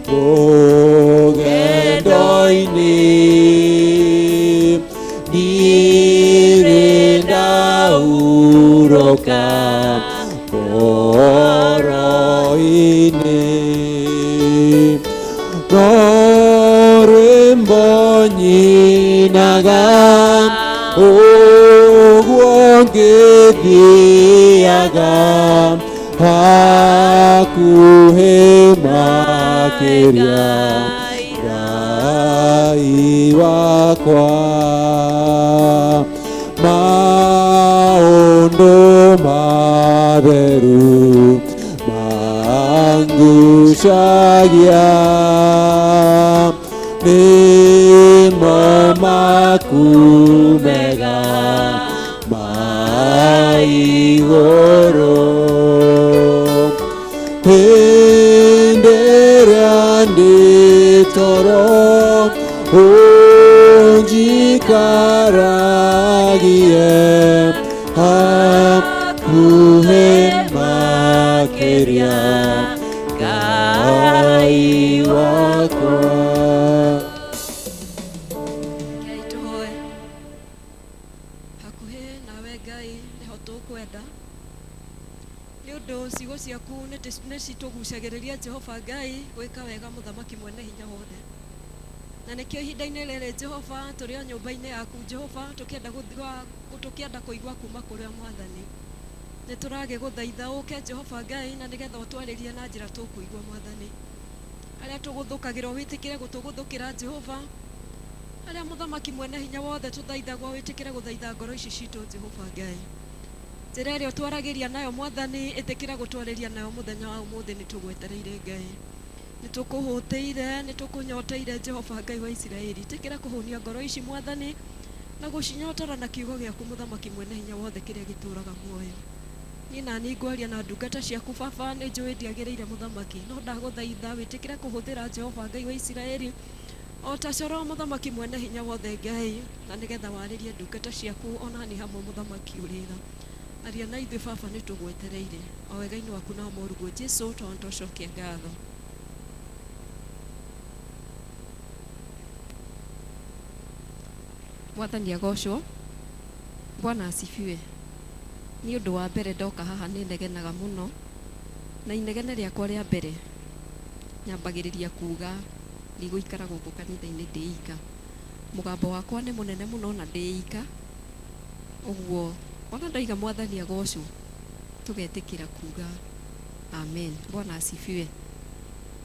rũgendo-inĩ, ndirĩ ndahurũka ngoro-inĩ, no rwĩmbo nyinaga ũguo ngĩthiaga, hakuhi makiria Ngai wakwa. Maũndũ matheru mangucagia, nĩmo maku mega ma igũrũ. Hĩndĩ ĩrĩa ndĩ toro ũnjikaragie, hakuhĩ makĩria Ngai wakwa. Ngai tũhoe. Hakuhĩ nawe Ngai nĩho tũkwenda, nĩ ũndũ ciugo ciaku nĩ citũgucagĩrĩria Jehova Ngai gwĩka wega mũthamaki mwene hinya wothe. Na nĩkĩo ihinda-inĩ rĩrĩ Jehova tũrĩ o nyũmba-inĩ yaku Jehova, tũkĩenda kũigua kuma kũrĩ mwathani. Nĩ tũragĩgũthaitha ũke Jehova Ngai, na nĩgetha ũtwarĩrie na njĩra tũkũigua mwathani. Arĩa tũgũthũkagĩrwo wĩtĩkĩre gũtũgũthũkĩra Jehova, arĩa mũthamaki mwene hinya wothe tũthaithagwo wĩtĩkĩre gũthaitha ngoro ici citũ Jehova Ngai. Njĩra ĩrĩa ũtwaragĩria nayo mwathani ĩtĩkĩra gũtwarĩria nayo mũthenya wa ũmũthĩ, nĩ tũgwetereire Ngai. Nĩ tũkũhũtĩire, nĩ tũkũnyoteire Jehova Ngai wa Isiraeli. Ĩtĩkĩra kũhũnia ngoro ici mwathani na gũcinyotora na kiugo gĩaku mũthamaki mwene hinya wothe kĩrĩa gĩtũũraga muoyo. Niĩ na niĩ ngwaria na ndungata ciaku baba, nĩ njũĩ ndiagĩrĩire mũthamaki, no ndagũthaitha wĩtĩkĩre kũhũthĩra Jehova Ngai wa Isiraeli o ta coro mũthamaki mwene hinya wothe Ngai, na nĩgetha warĩrie ndungata ciaku ona ni hamwe mũthamaki ũrĩ tha. Aria na ithuĩ baba, nĩ tũgwetereire o wega-inĩ waku na mũrũguo Jesũ, tondũ tũcokia ngatho. Mwathani agocwo. Bwana asifiwe. Nĩ ũndũ wa mbere ndoka haha nĩ negenaga mũno, na inegene rĩakwa rĩa mbere nyambagĩrĩria kuga ndigũikara gũkũ kanitha-inĩ ndĩika. Mũgambo wakwa nĩ mũnene mũno na ndĩika, ũguo ona ndoiga mwathani agocwo tũgetĩkĩra kuga amen. Bwana asifiwe.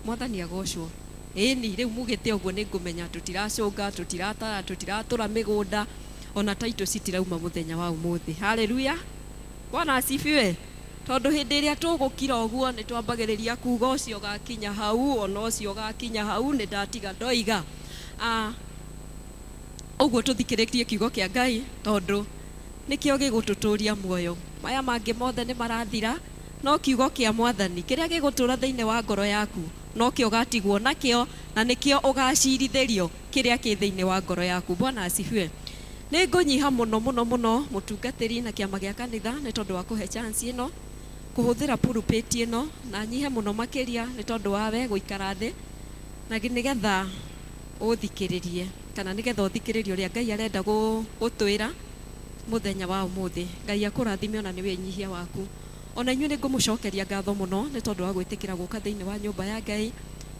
Mwathani agocwo. Ĩni rĩu mugĩte ũguo nĩ ngũmenya tũtiracũnga, tũtiratara, tũtiratũra mĩgũnda, ona taitũ citirauma mũthenya wa ũmũthĩ. Haleluya. Bwana asifiwe. Tondũ hĩndĩ ĩrĩa tũgũkira ũguo nĩ twambagĩrĩria kuga ũcio gakinya hau, ona ũcio gakinya hau, nĩ ndatiga ndoiga. Ũguo tũthikĩrĩtie kiugo kĩa Ngai, tondũ nĩkĩo gĩgũtũtũria muoyo. Maya mangĩ mothe nĩ marathira, no kiugo kĩa mwathani kĩrĩa gĩgũtũra thĩinĩ wa ngoro yaku nokĩo ũgatigwo nakĩo, na nĩkĩo ũgacirithĩrio kĩrĩa kĩ thĩinĩ wa ngoro yaku. Bwana asifiwe. Nĩ ngũnyiha mũno mũno mũno mũtungatĩri na kĩama gĩa kanitha nĩ tondũ wa kũhe chance ĩno kũhũthĩra pulpit ĩno, na nyihe mũno makĩria nĩ tondũ wa we gũikara thĩ na nĩgetha ũthikĩrĩrie, kana nĩgetha ũthikĩrĩrie ũrĩa Ngai arenda gũtwĩra. Mũthenya wa ũmũthĩ. Ngai akũrathime ona nĩ wĩnyihia waku. Ona inyuĩ nĩ ngũmũcokeria ngatho mũno nĩ tondũ wa gwĩtĩkĩra gũka thĩinĩ wa nyũmba ya Ngai,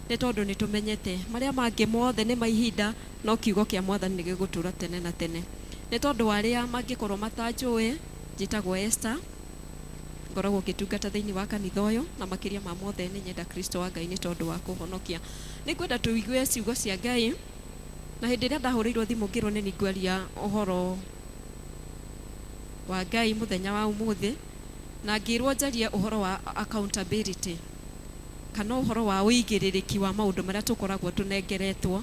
nĩ tondũ nĩ tũmenyete marĩa mangĩ mothe nĩ ma ihinda, no kiugo kĩa Mwathani nĩ gĩgũtũũra tene na tene. Nĩ tondũ wa arĩa mangĩkorwo matanjũĩ, njĩtagwo Esther, ngoragwo ngĩtungata thĩinĩ wa kanitha ũyũ, na makĩria ma mothe nĩ nyenda Kristo wa Ngai nĩ tondũ wa kũhonokia. Nĩ ngwenda tũigue ciugo cia Ngai, na hĩndĩ ĩrĩa ndahũrĩirwo thimũ ngĩrwo nĩ ningwaria ũhoro wa Ngai mũthenya wa ũmũthĩ, na ngĩrwo njarie ũhoro wa accountability, kana ũhoro wa ũigĩrĩrĩki wa maũndũ marĩa tũkoragwo tũnengeretwo.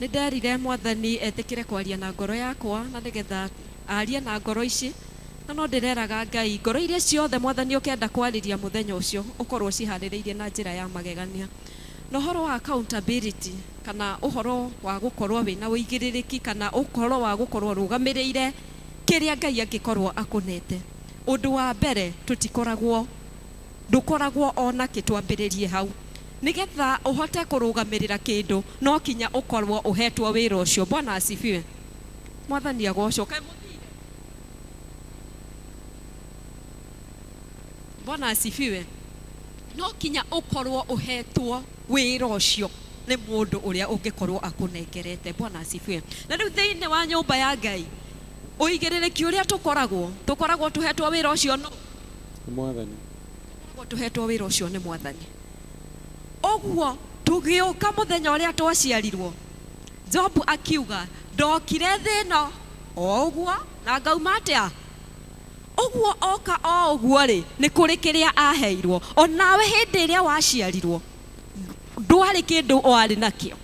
Nĩ nderire Mwathani etĩkĩre kwaria na ngoro yakwa, na nĩgetha arie na ngoro ici, na no ndĩreraga Ngai ngoro iria ciothe Mwathani ũkenda kwarĩria mũthenya ũcio ũkorwo ciharĩrĩirie na njĩra ya magegania. Na ũhoro wa accountability, kana ũhoro wa gũkorwo wĩna ũigĩrĩrĩki, kana ũhoro wa gũkorwo ũrũgamĩrĩire kĩrĩa Ngai angĩkorwo akũnete. Ũndũ wa mbere, tũtikoragwo, ndũkoragwo ona kĩ twambĩrĩrie hau. Nĩgetha ũhote kũrũgamĩrĩra kĩndũ, no kinya ũkorwo ũhetwo wĩra ũcio. Bwana asifiwe. Mwathani agocwo. Kaĩ mũthire? Bwana asifiwe. No kinya ũkorwo ũhetwo wĩra ũcio nĩ mũndũ ũrĩa ũngĩkorwo akũnengerete. Bwana asifiwe. Na rĩu thĩinĩ wa nyũmba ya Ngai, ũigĩrĩrĩki ũrĩa tũkoragwo tũhetwo wĩra ũcio no Nĩ Mwathani. Tũkoragwo tũhetwo wĩra ũcio nĩ Mwathani. Ũguo tũgĩũka mũthenya ũrĩa twaciarirwo, Job akiuga ndokire thĩ ĩno o ũguo na ngauma atĩa? Ũguo oka o ũguo rĩ, nĩ kũrĩ kĩrĩa aheirwo. Onawe hĩndĩ ĩrĩa waciarirwo ndwarĩ kĩndũ warĩ nakĩo,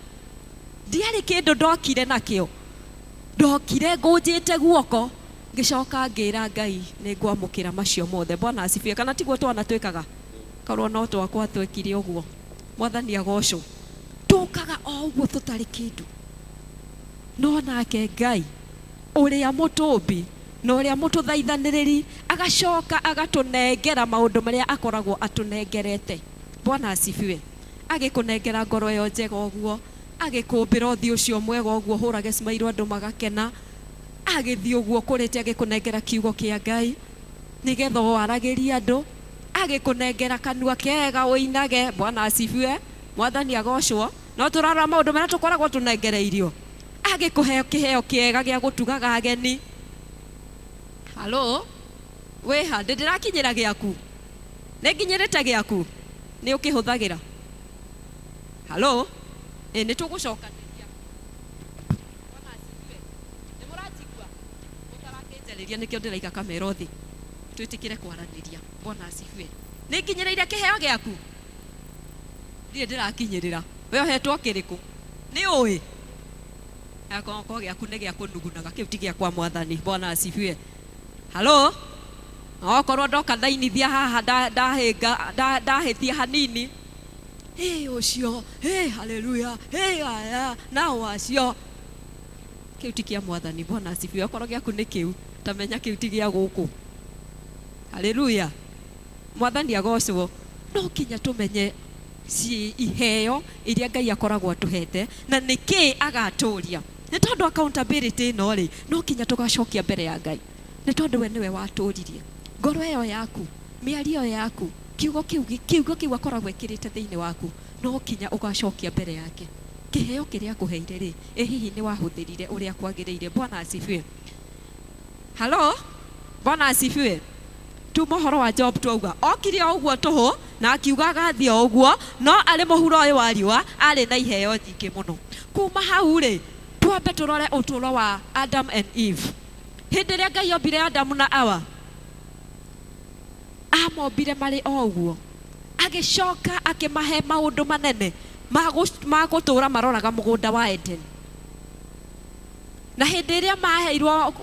ndiarĩ kĩndũ ndokire nakĩo, ndokire ngũnjĩte guoko, ngĩcoka ngĩra Ngai nĩ ngwamũkĩra macio mothe. Bwana asifiwe. Kana tiguo twana twĩkaga? Korwo no twakwa twekire ũguo. Mwathani agocwo. Tũkaga o ũguo tũtarĩ kĩndũ, no nake Ngai ũrĩa mũtũmbi na ũrĩa mũtũthaithanĩrĩri agacoka agatũnengera maũndũ marĩa akoragwo atũnengerete. Bwana asifiwe. Agĩkũnengera ngoro ĩyo njega ũguo, agĩkũmbĩra ũthiũ ũcio mwega ũguo, hũrage smile andũ magakena, agĩthiĩ ũguo kũrĩte agĩkũnengera kiugo kĩa Ngai nĩgetha waragĩrie andũ, agĩkũnengera kanua kega ũinage. Bwana asifiwe. Mwathani agocwo. No tũrarora maũndũ marĩa tũkoragwo tũnengereirio. Agĩkũhe kĩheo kĩega gĩa gũtugaga ageni. Halo, wĩha, ndĩrakinyĩra gĩaku, nĩ nginyĩrĩte gĩaku, nĩ ũkĩhũthagĩra. Halo, nĩ tũgũcokanĩria. Bwana asifiwe. Nĩ mũranjigua? Mũtarakĩnjarĩria nĩkĩo ndĩraiga kamera thĩ. Twĩtĩkĩre kwaranĩria. Bwana asifiwe. Nĩ nginyĩrĩire kĩheo gĩaku? Ndirĩ ndĩrakinyĩrĩra. We ũhetwo kĩrĩkũ? Nĩ ũĩ? Akorwo gĩaku nĩ gĩa kũnugunaga, kĩu ti gĩa kwa Mwathani. Bwana asifiwe. Halo, okorwo ndoka ndainithia haha, ndahĩnga, ndahĩtia hanini. Ĩ ũcio, ĩ haleluya, ĩ aya, nao acio. Kĩu ti kĩa Mwathani. Bwana asifiwe. Okorwo gĩaku nĩ kĩu, tamenya kĩu ti gĩa gũkũ. Haleluya. Mwathani agocwo. No kinya tũmenye ci iheo iria Ngai akoragwo atũhete na nĩkĩ agatũria. Nĩ tondũ accountability ĩno rĩ, no kinya tũgacokia mbere ya Ngai. Nĩ tondũ we nĩwe watũririe. Ngoro ĩyo yaku, mĩario ĩyo yaku, kiugo kĩu akoragwo ekĩrĩte thĩinĩ waku, no kinya ũgacokia mbere yake. Kĩheo kĩrĩa akũheire rĩ, ĩ hihi nĩ wahũthĩrire ũrĩa kwagĩrĩire. Bwana asifiwe. Halo, Bwana asifiwe. Tuma ũhoro wa Job twauga okire o ũguo tũhũ na akiuga agathiĩ o ũguo, no arĩ mũhuro ũyũ wa riũa arĩ na iheo nyingĩ mũno. Kuma hau rĩ, twambe tũrore ũtũũro wa Adam and Eve. Hĩndĩ ĩrĩa Ngai ombire Adamu na Hawa, amombire marĩ o ũguo, agĩcoka akĩmahe maũndũ manene ma gũtũũra maroraga mũgũnda wa Eden. Na hĩndĩ ĩrĩa maheirwo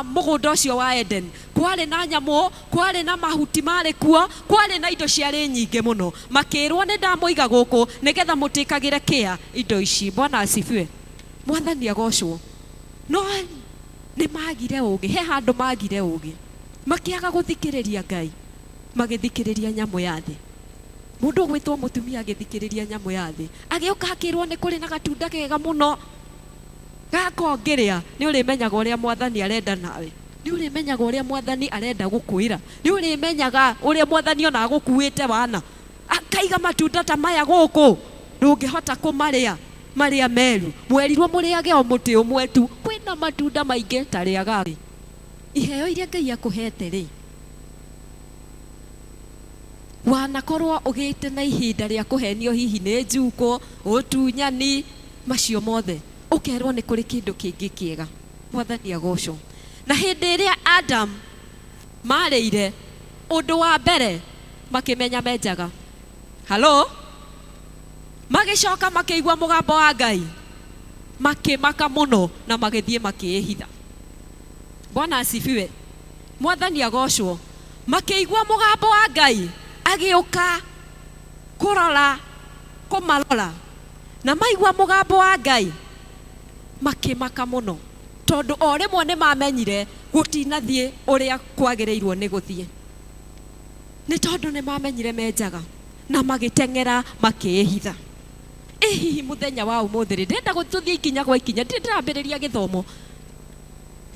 mũgũnda ũcio wa Eden, kwarĩ na nyamũ, kwarĩ na mahuti marĩ kuo, kwarĩ na indo ciarĩ nyingĩ mũno. Makĩrwo nĩ ndamũiga gũkũ nĩgetha mũtĩkagĩre kĩa indo ici. Bwana asifiwe. Mwathani agocwo. No nĩ magire ũũgĩ, he handũ magire ũũgĩ, makĩaga gũthikĩrĩria Ngai, magĩthikĩrĩria nyamũ ya thĩ. Mũndũ ũgwĩtwo mũtumia agĩthikĩrĩria nyamũ ya thĩ, agĩũka akĩrwo nĩ kũrĩ na gatunda kega mũno gaka ũngĩrĩa, nĩ ũrĩmenyaga ũrĩa Mwathani arenda nawe. Nĩ ũrĩmenyaga ũrĩa mwathani arenda gũkwĩra. Nĩ ũrĩmenyaga ũrĩa mwathani ona agũkuĩte wana. Akaiga matunda ta maya gũkũ ndũngĩhota kũmarĩa marĩa meru. Mwerirwo mũrĩage o mũtĩ ũmwe tu. Kwĩna matunda maingĩ ta rĩaga. Iheo iria Ngai akũhete rĩ, wanakorwo ũgĩte na ihinda rĩa kũhenio hihi nĩ njuko, ũtunyani, macio mothe ũkerwo nĩ kũrĩ kĩndũ kĩngĩ kĩega. Mwathani agocwo. Na hĩndĩ ĩrĩa Adam marĩire ũndũ wa mbere makĩmenya menjaga. Halo? Magĩcoka makĩigua mũgambo wa Ngai, makĩmaka mũno na magĩthiĩ makĩĩhitha. Bwana asifiwe. Mwathani agocwo. Makĩigua mũgambo wa Ngai agĩũka kũrora kũmarora, na maigua mũgambo wa Ngai makĩmaka mũno, tondũ o rĩmwe nĩ mamenyire gũtinathiĩ ũrĩa kwagĩrĩirwo nĩ gũthiĩ. Nĩ tondũ nĩ mamenyire menjaga na magĩteng'era makĩĩhitha. Ĩ hihi mũthenya wa ũmũthĩ rĩ, ndĩrenda tũthiĩ ikinya gwa ikinya, ndirĩ ndĩrambĩrĩria gĩthomo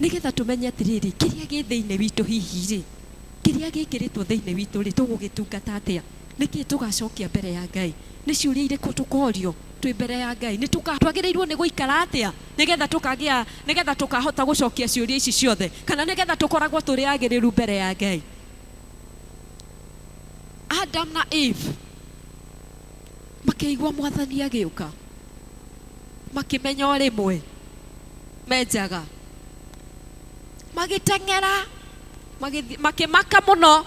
nĩgetha tũmenye atĩrĩrĩ, kĩrĩa gĩ thĩinĩ witũ hihi rĩ, kĩrĩa gĩkĩrĩtwo thĩinĩ witũ rĩ, tũgũgĩtungata atĩa? Nĩkĩ tũgacokia mbere ya Ngai? Nĩ ciũria irĩkũ tũkorio twĩ mbere ya Ngai? Nĩ twagĩrĩirwo nĩ gũikara atĩa nĩgetha tũkagĩa, nĩgetha tũkahota gũcokia ciũria ici ciothe, kana nĩgetha tũkoragwo tũrĩ agĩrĩru mbere ya Ngai? Adam na Eve makĩigua mwathani agĩũka, makĩmenya o rĩmwe menjaga, magĩteng'era, makĩmaka mũno,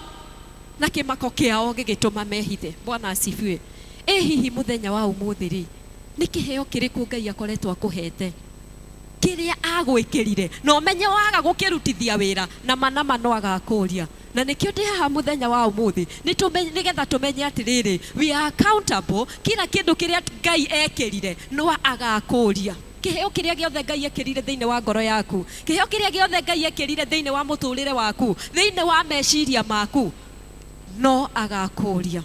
na kĩmako kĩao gĩgĩtũma mehithe. Bwana asifiwe. Ĩ hihi mũthenya wa ũmũthĩ rĩ, nĩ kĩheo kĩrĩkũ Ngai akoretwo akũhete kĩrĩa agwĩkĩrire na ũmenye waga gũkĩrutithia wĩra na manama no agakũria? Na nĩkĩo ndĩ haha mũthenya wa ũmũthĩ, nĩgetha tũmenye atĩrĩrĩ, we are accountable. Kila kĩndũ kĩrĩa Ngai ekĩrire no agakũria. Kĩheo kĩrĩa gĩothe Ngai ekĩrire thĩinĩ wa ngoro yaku, kĩheo kĩrĩa gĩothe Ngai ekĩrire thĩinĩ wa mũtũrĩre waku, thĩinĩ wa meciria maku, no agakũria.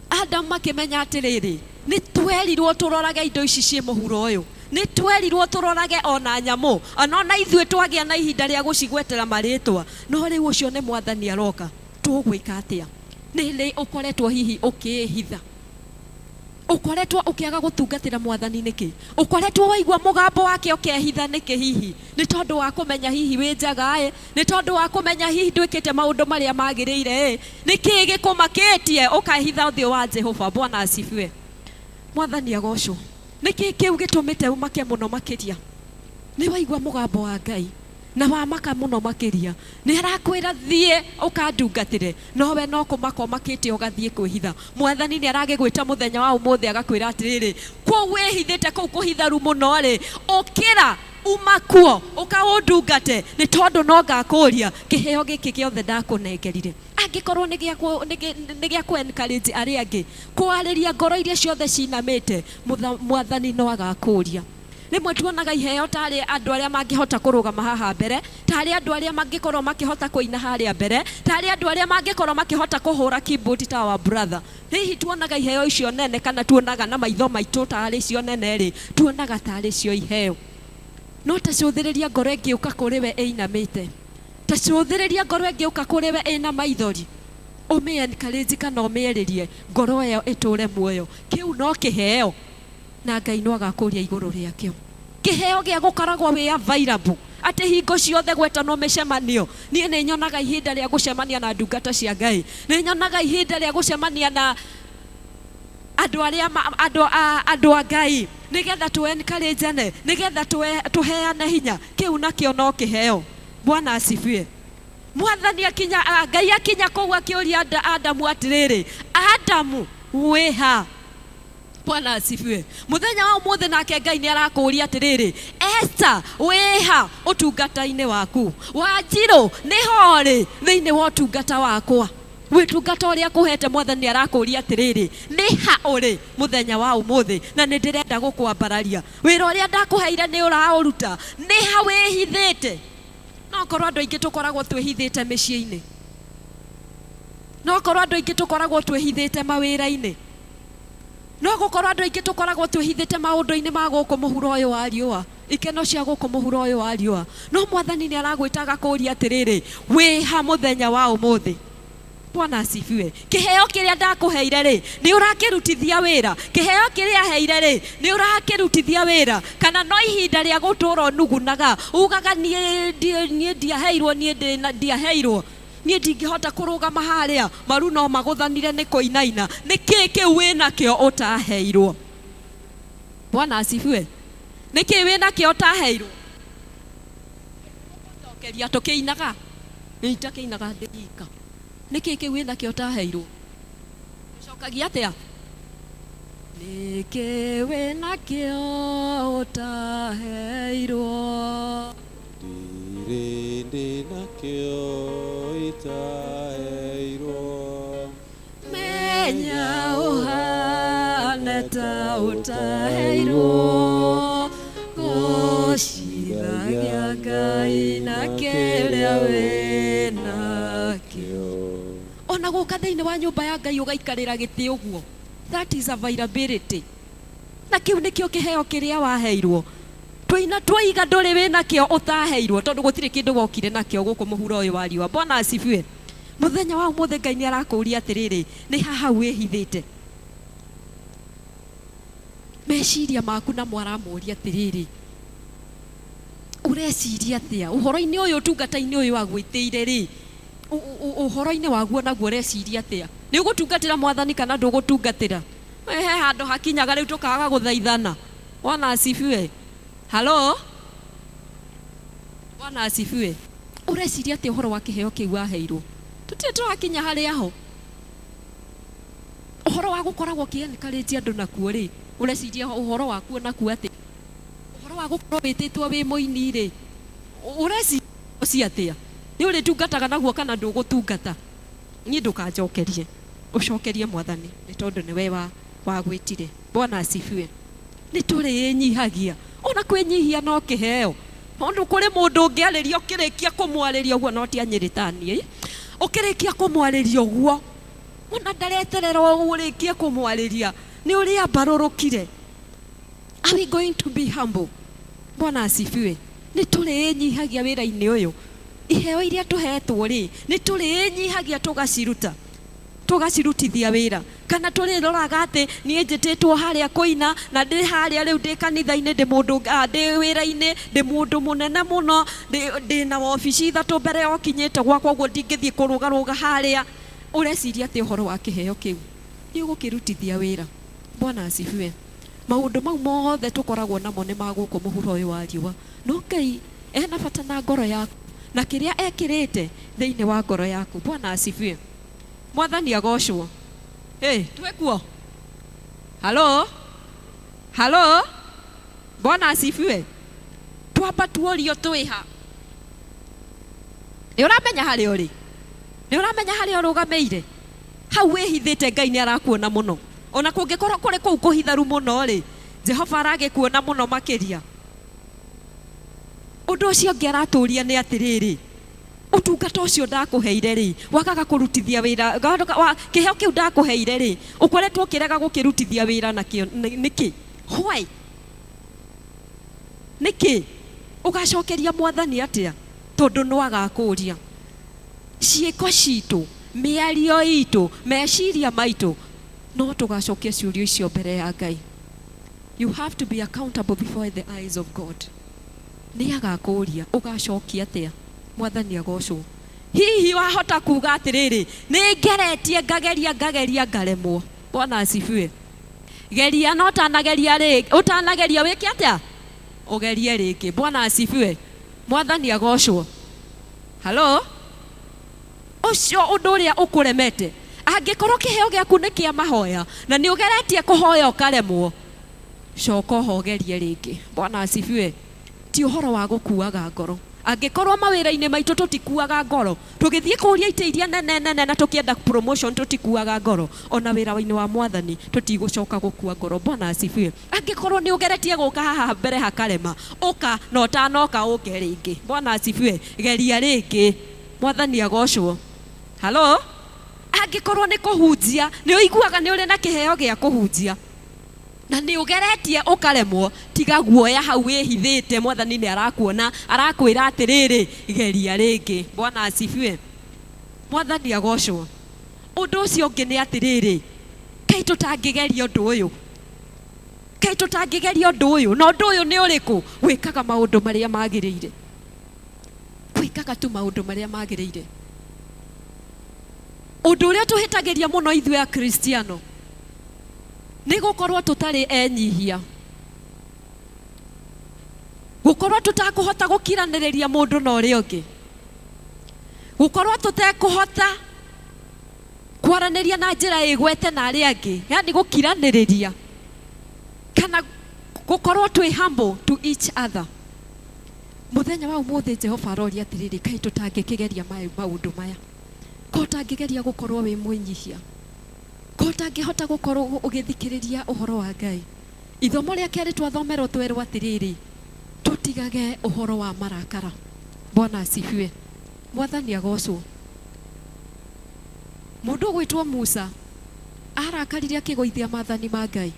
Adam makĩmenya atĩrĩrĩ, nĩ twerirwo tũrorage indo ici ciĩ mũhuro ũyũ, nĩ twerirwo tũrorage ona nyamũ, ona ithuĩ twagĩa na ihinda rĩa gũcigwetera marĩtwa, no rĩu ũcio nĩ mwathani aroka, tũgwĩka atĩa? Nĩ rĩ ũkoretwo hihi ũkĩĩhitha? Ũkoretwo ũkĩaga gũtungatĩra mwathani nĩkĩ? Ũkoretwo waigua mũgambo wake ũkehitha nĩkĩ hihi? Nĩ tondũ wa kũmenya hihi wĩ njaga ĩ? Nĩ tondũ wa kũmenya hihi ndwĩkĩte maũndũ marĩa magĩrĩire ĩ? Nĩkĩ gĩkũmakĩtie ũkehitha ũthiũ wa Jehova? Bwana asifiwe. Mwathani agocwo. Nĩkĩ kĩu gĩtũmĩte ũmake mũno makĩria? Nĩ waigua mũgambo wa Ngai na wamaka mũno makĩria, nĩ arakwĩra thiĩ ũkandungatĩre, nowe no kũmaka ũmakĩte ũgathiĩ kwĩhitha. Mwathani nĩ aragĩgwĩta mũthenya wa ũmũthĩ agakwĩra atĩrĩrĩ, kũu wĩhithĩte kũu kũhitharu mũno rĩ, ũkĩra uma kuo ũkaũndungate, nĩ tondũ no ngakũria kĩheo gĩkĩ gĩothe ndakũnengerire. Angĩkorwo nĩ gĩa kũ encourage arĩa angĩ, kwarĩria ngoro iria ciothe cinamĩte, mwathani no agakũria. Rĩmwe tuonaga iheo tarĩ andũ arĩa mangĩhota kũrũgama haha mbere, tarĩ andũ arĩa mangĩkorwo makĩhota kũina harĩa mbere, tarĩ andũ arĩa mangĩkorwo makĩhota kũhũra keyboard ta our brother. Hihi tuonaga iheo icio nene kana tuonaga na maitho maitũ tarĩ cio nene rĩ, tuonaga tarĩ cio iheo. No ta cũthĩrĩria ngoro ĩngĩũka kũrĩ we ĩinamĩte, ta cũthĩrĩria ngoro ĩngĩũka kũrĩ we ĩna maithori, ũmĩ encourage kana ũmĩarĩrie ngoro ĩyo ĩtũre muoyo. Kĩu no kĩheo na Ngai no agakũria igũrũ rĩakĩo. Kĩheo gĩa gũkoragwo wĩ available atĩ hingo ciothe gwetanwo mĩcemanio. Niĩ nĩ nyonaga ihinda rĩa gũcemania na ndungata cia Ngai, nĩ nyonaga ihinda rĩa gũcemania na andũ arĩa andũ a Ngai, nĩgetha tũ encourage-ane, nĩgetha tũheane hinya. Kĩu nakĩo no kĩheo. Bwana asifiwe. Mwathani akinya, Ngai akinya kũu akĩũria Adamu atĩrĩrĩ, Adamu wĩ ha? Bwana asifiwe. Mũthenya wa ũmũthĩ nake Ngai nĩ arakũũria atĩrĩrĩ, Esther wĩ ha ũtungata-inĩ waku? Wanjirũ nĩ ho rĩ thĩinĩ wa ũtungata wakwa? Wĩtungata ũrĩa akũhete mwathani arakũũria atĩrĩrĩ, nĩ ha ũrĩ mũthenya wa ũmũthĩ? Na nĩ ndĩrenda gũkwambararia. Wĩra ũrĩa ndakũheire nĩ ũraũruta? Nĩ ha wĩhithĩte? No korwo andũ aingĩ tũkoragwo twĩhithĩte mĩciĩ-inĩ, no korwo andũ aingĩ tũkoragwo twĩhithĩte mawĩra-inĩ, no gũkorwo andũ aingĩ tũkoragwo twĩhithĩte maũndũ-inĩ ma gũkũ mũhuro ũyũ wa riũa. Ikeno cia gũkũ mũhuro ũyũ wa riũa. No mwathani nĩ aragwĩta agakũũria atĩrĩrĩ, wĩha mũthenya wa ũmũthĩ. Bwana asifiwe. Kĩheo kĩrĩa ndakũheire rĩ, nĩ ũrakĩrutithia wĩra? Kĩheo kĩrĩa heire rĩ, nĩ ũrakĩrutithia wĩra? Kana no ihinda rĩa gũtũũra ũnugunaga, ugaga niĩ niĩ ndiaheirwo, niĩ ndiaheirwo, niĩ ndingĩhota kũrũgama harĩa, maru no magũthanire nĩ kũinaina. Nĩ kĩĩ kĩu wĩnakĩo ũtaheirwo? Bwana asifiwe. Nĩ kĩĩ wĩnakĩo ũtaheirwo? Gũcokeria tũkĩinaga, nĩ itakĩinaga ndĩ wika. Nĩ kĩĩ kĩu wĩnakĩo ũtaheirwo? Ũcokagia atĩa? Nĩ kĩĩ wĩnakĩo ũtaheirwo? Ndirĩ ndĩnakĩo itaheirwo. Menya ũhane ta ũtaheirwo, gũcithagia Ngai na kĩrĩa wĩnakĩo. Ona gũka thĩinĩ wa nyũmba ya Ngai ũgaikarĩra gĩtĩ ũguo, that is availability. Na kĩu nĩkĩo kĩheo kĩrĩa waheirwo. Tũina twaiga ndũrĩ wĩnakĩo ũtaheirwo, tondũ gũtirĩ kĩndũ wokire nakĩo gũkũ mũhuro ũyũ wa riũa. Bwana asifiwe. Mũthenya wa ũmũthĩ Ngai nĩ arakũũria atĩrĩrĩ, nĩ haha wĩhithĩte? Meciria maku namo aramũria atĩrĩrĩ, ũreciria atĩa ũhoro-inĩ ũyũ, ũtungata-inĩ ũyũ agwĩtĩire rĩ, ũhoro-inĩ waguo naguo ũreciria atĩa? Nĩ ũgũtungatĩra mwathani kana ndũgũtungatĩra? He handũ hakinyaga rĩu tũkaga gũthaithana. Bwana asifiwe. Halo? Bwana asifiwe. Ũreciria atĩa ũhoro wa kĩheo kĩu waheirwo? Tũtirĩ tũrakinya harĩa ho. Ũhoro wa gũkoragwo ũkĩ-encourage andũ nakuo rĩ, ũreciria ũhoro wakuo nakuo atĩa? Ũhoro wa gũkorwo wĩtĩtwo wĩ mũini rĩ, ũreciria ũcio atĩa? Nĩ ũrĩtungataga naguo kana ndũgũtungata? Niĩ ndũkanjokerie, ũcokerie mwathani, nĩ tondũ nĩwe wagwĩtire. Bwana asifiwe. Nĩ tũrĩĩnyihagia. Ona kwĩnyihia no kĩheo. Tondũ kũrĩ mũndũ ũngĩarĩria ũkĩrĩkia kũmwarĩria ũguo, no ti anyĩrĩ ta niĩ, ũkĩrĩkia kũmwarĩria ũguo, ona ndareterera ũrĩkie kũmwarĩria, nĩ ũrĩa mbarũrũkire. Are we going to be humble? Bwana asifiwe. Nĩ tũrĩĩnyihagia wĩra-inĩ ũyũ. Iheo iria tũhetwo rĩ, nĩ tũrĩĩnyihagia tũgaciruta, tũgacirutithia wĩra, kana tũrĩroraga atĩ niĩ njĩtĩtwo harĩa kũina na ndĩ harĩa rĩu ndĩ kanitha-inĩ, ndĩ mũndũ, ndĩ wĩra-inĩ, ndĩ mũndũ mũnene mũno, ndĩ na wabici ithatũ mbere ya ũkinyĩte gwakwa, ũguo ndingĩthiĩ kũrũgarũga harĩa. Ũreciria atĩ ũhoro wa kĩheo kĩu nĩ ũgũkĩrutithia wĩra? Bwana asifiwe. Maũndũ mau mothe tũkoragwo namo nĩ ma gũkũ mũhuro ũyũ wa riũa, no Ngai ena bata na ngoro yaku na kĩrĩa ekĩrĩte thĩinĩ wa ngoro yaku. Bwana asifiwe. Mwathani agocwo. Hey, twĩkuo? Halo? Halo? Bwana asifiwe. Twamba tuorio twĩha. Nĩ ũramenya harĩa ũrĩ? Nĩ ũramenya harĩa ũrũgamĩire? Hau wĩhithĩte Ngai nĩ arakuona mũno. Ona kũngĩkorwo kũrĩ kũu kũhitharu mũno rĩ, Jehova aragĩkuona mũno makĩria. Ũndũ ũcio ũngĩ aratũria nĩ atĩrĩrĩ, ũtungata ũcio ndakũheire rĩ, wagaga kũrutithia wĩra, kĩheo kĩu ndakũheire rĩ, ũkoretwo ũkĩrega gũkĩrutithia wĩra nakĩo nĩkĩ? Why? Nĩkĩ? Ũgacokeria mwathani atĩa? Tondũ no agakũria. Ciĩko citũ, mĩario itũ, meciria maitũ, no tũgacokia ciũria icio mbere ya Ngai. You have to be accountable before the eyes of God. Nĩ agakũria, ũgacokia atĩa? Mwathani agocwo. Hihi wahota kuga atĩrĩrĩ, nĩ ngeretie ngageria ngageria ngaremwo. Bwana asifiwe. Geria no ũtanageria rĩ, ũtanageria wĩke atĩa? Ũgerie rĩngĩ. Bwana asifiwe. Mwathani agocwo. Halo? Ũcio ũndũ ũrĩa ũkũremete, angĩkorwo kĩheo gĩaku nĩ kĩa mahoya na nĩ ũgeretie kũhoya ũkaremwo, coka ũhogerie rĩngĩ. Bwana asifiwe. Ti ũhoro wa gũkuaga ngoro. Angĩkorwo mawĩra-inĩ maitũ tũtikuaga ngoro, tũgĩthiĩ kũria itĩ iria nene nene na tũkĩenda promotion tũtikuaga ngoro, ona wĩra-inĩ wa mwathani tũtigũcoka gũkua ngoro. Bwana asifiwe. Angĩkorwo nĩ ũgeretie gũka haha mbere hakarema, ũka na ũtanoka ũke rĩngĩ. Bwana asifiwe. Geria rĩngĩ. Mwathani agocwo. Halo? Angĩkorwo nĩ kũhunjia, nĩ ũiguaga nĩ ũrĩ na kĩheo gĩa kũhunjia, Na nĩ ũgeretie ũkaremwo, tiga guoya hau wĩhithĩte, mwathani nĩ arakuona, arakwĩra atĩrĩrĩ, geria rĩngĩ. Bwana asifiwe. Mwathani agocwo. Ũndũ ũcio ũngĩ nĩ atĩrĩrĩ, kaĩ tũtangĩgeria ũndũ ũyũ? Kaĩ tũtangĩgeria ũndũ ũyũ? Na ũndũ ũyũ nĩ ũrĩkũ? Gwĩkaga maũndũ marĩa magĩrĩire. Gwĩkaga tu maũndũ marĩa magĩrĩire. Ũndũ ũrĩa tũhĩtagĩria mũno ithuĩ Akristiano nĩ gũkorwo tũtarĩ enyihia, gũkorwo tũtakũhota gũkiranĩrĩria mũndũ na ũrĩa ũngĩ, gũkorwo tũtekũhota kwaranĩria na njĩra ĩgwete na arĩa angĩ, yani gũkiranĩrĩria kana gũkorwo twĩ humble to each other. Mũthenya wa ũmũthĩ Jehova aroria atĩrĩrĩ, kaĩ tũtangĩkĩgeria maũndũ maya? Ko ũtangĩgeria gũkorwo wĩ mwĩnyihia? Ko ũtangĩhota gũkorwo ũgĩthikĩrĩria ũhoro wa Ngai? Ithomo rĩa kerĩ twathomerwo twerwo atĩrĩrĩ, tũtigage ũhoro wa marakara. Bwana asifiwe. Mwathani agocwo. Mũndũ ũgwĩtwo Musa arakarire akĩgũithia maathani ma Ngai.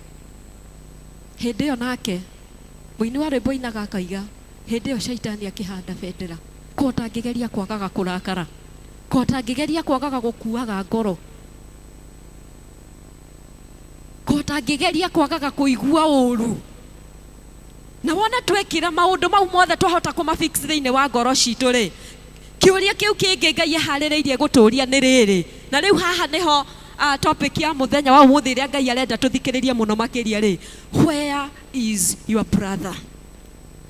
Hĩndĩ ĩyo nake mũini wa rwĩmbo ainaga akaiga, hĩndĩ ĩyo shaitani akĩhanda bendera. Ko ũtangĩgeria kwagaga kũrakara? Ko ũtangĩgeria kwagaga gũkuaga ngoro? Ko ũtangĩgeria kwagaga kũigua ũru? Na wona twekĩra maũndũ mau mothe twahota kũmafix thĩinĩ wa ngoro citũ rĩ, kĩũria kĩu kĩngĩ Ngai aharĩrĩirie gũtũria nĩ rĩrĩ. Na rĩu haha nĩho topic ya mũthenya wa ũmũthĩ ĩrĩa Ngai arenda tũthikĩrĩrie mũno makĩria rĩ, where is your brother?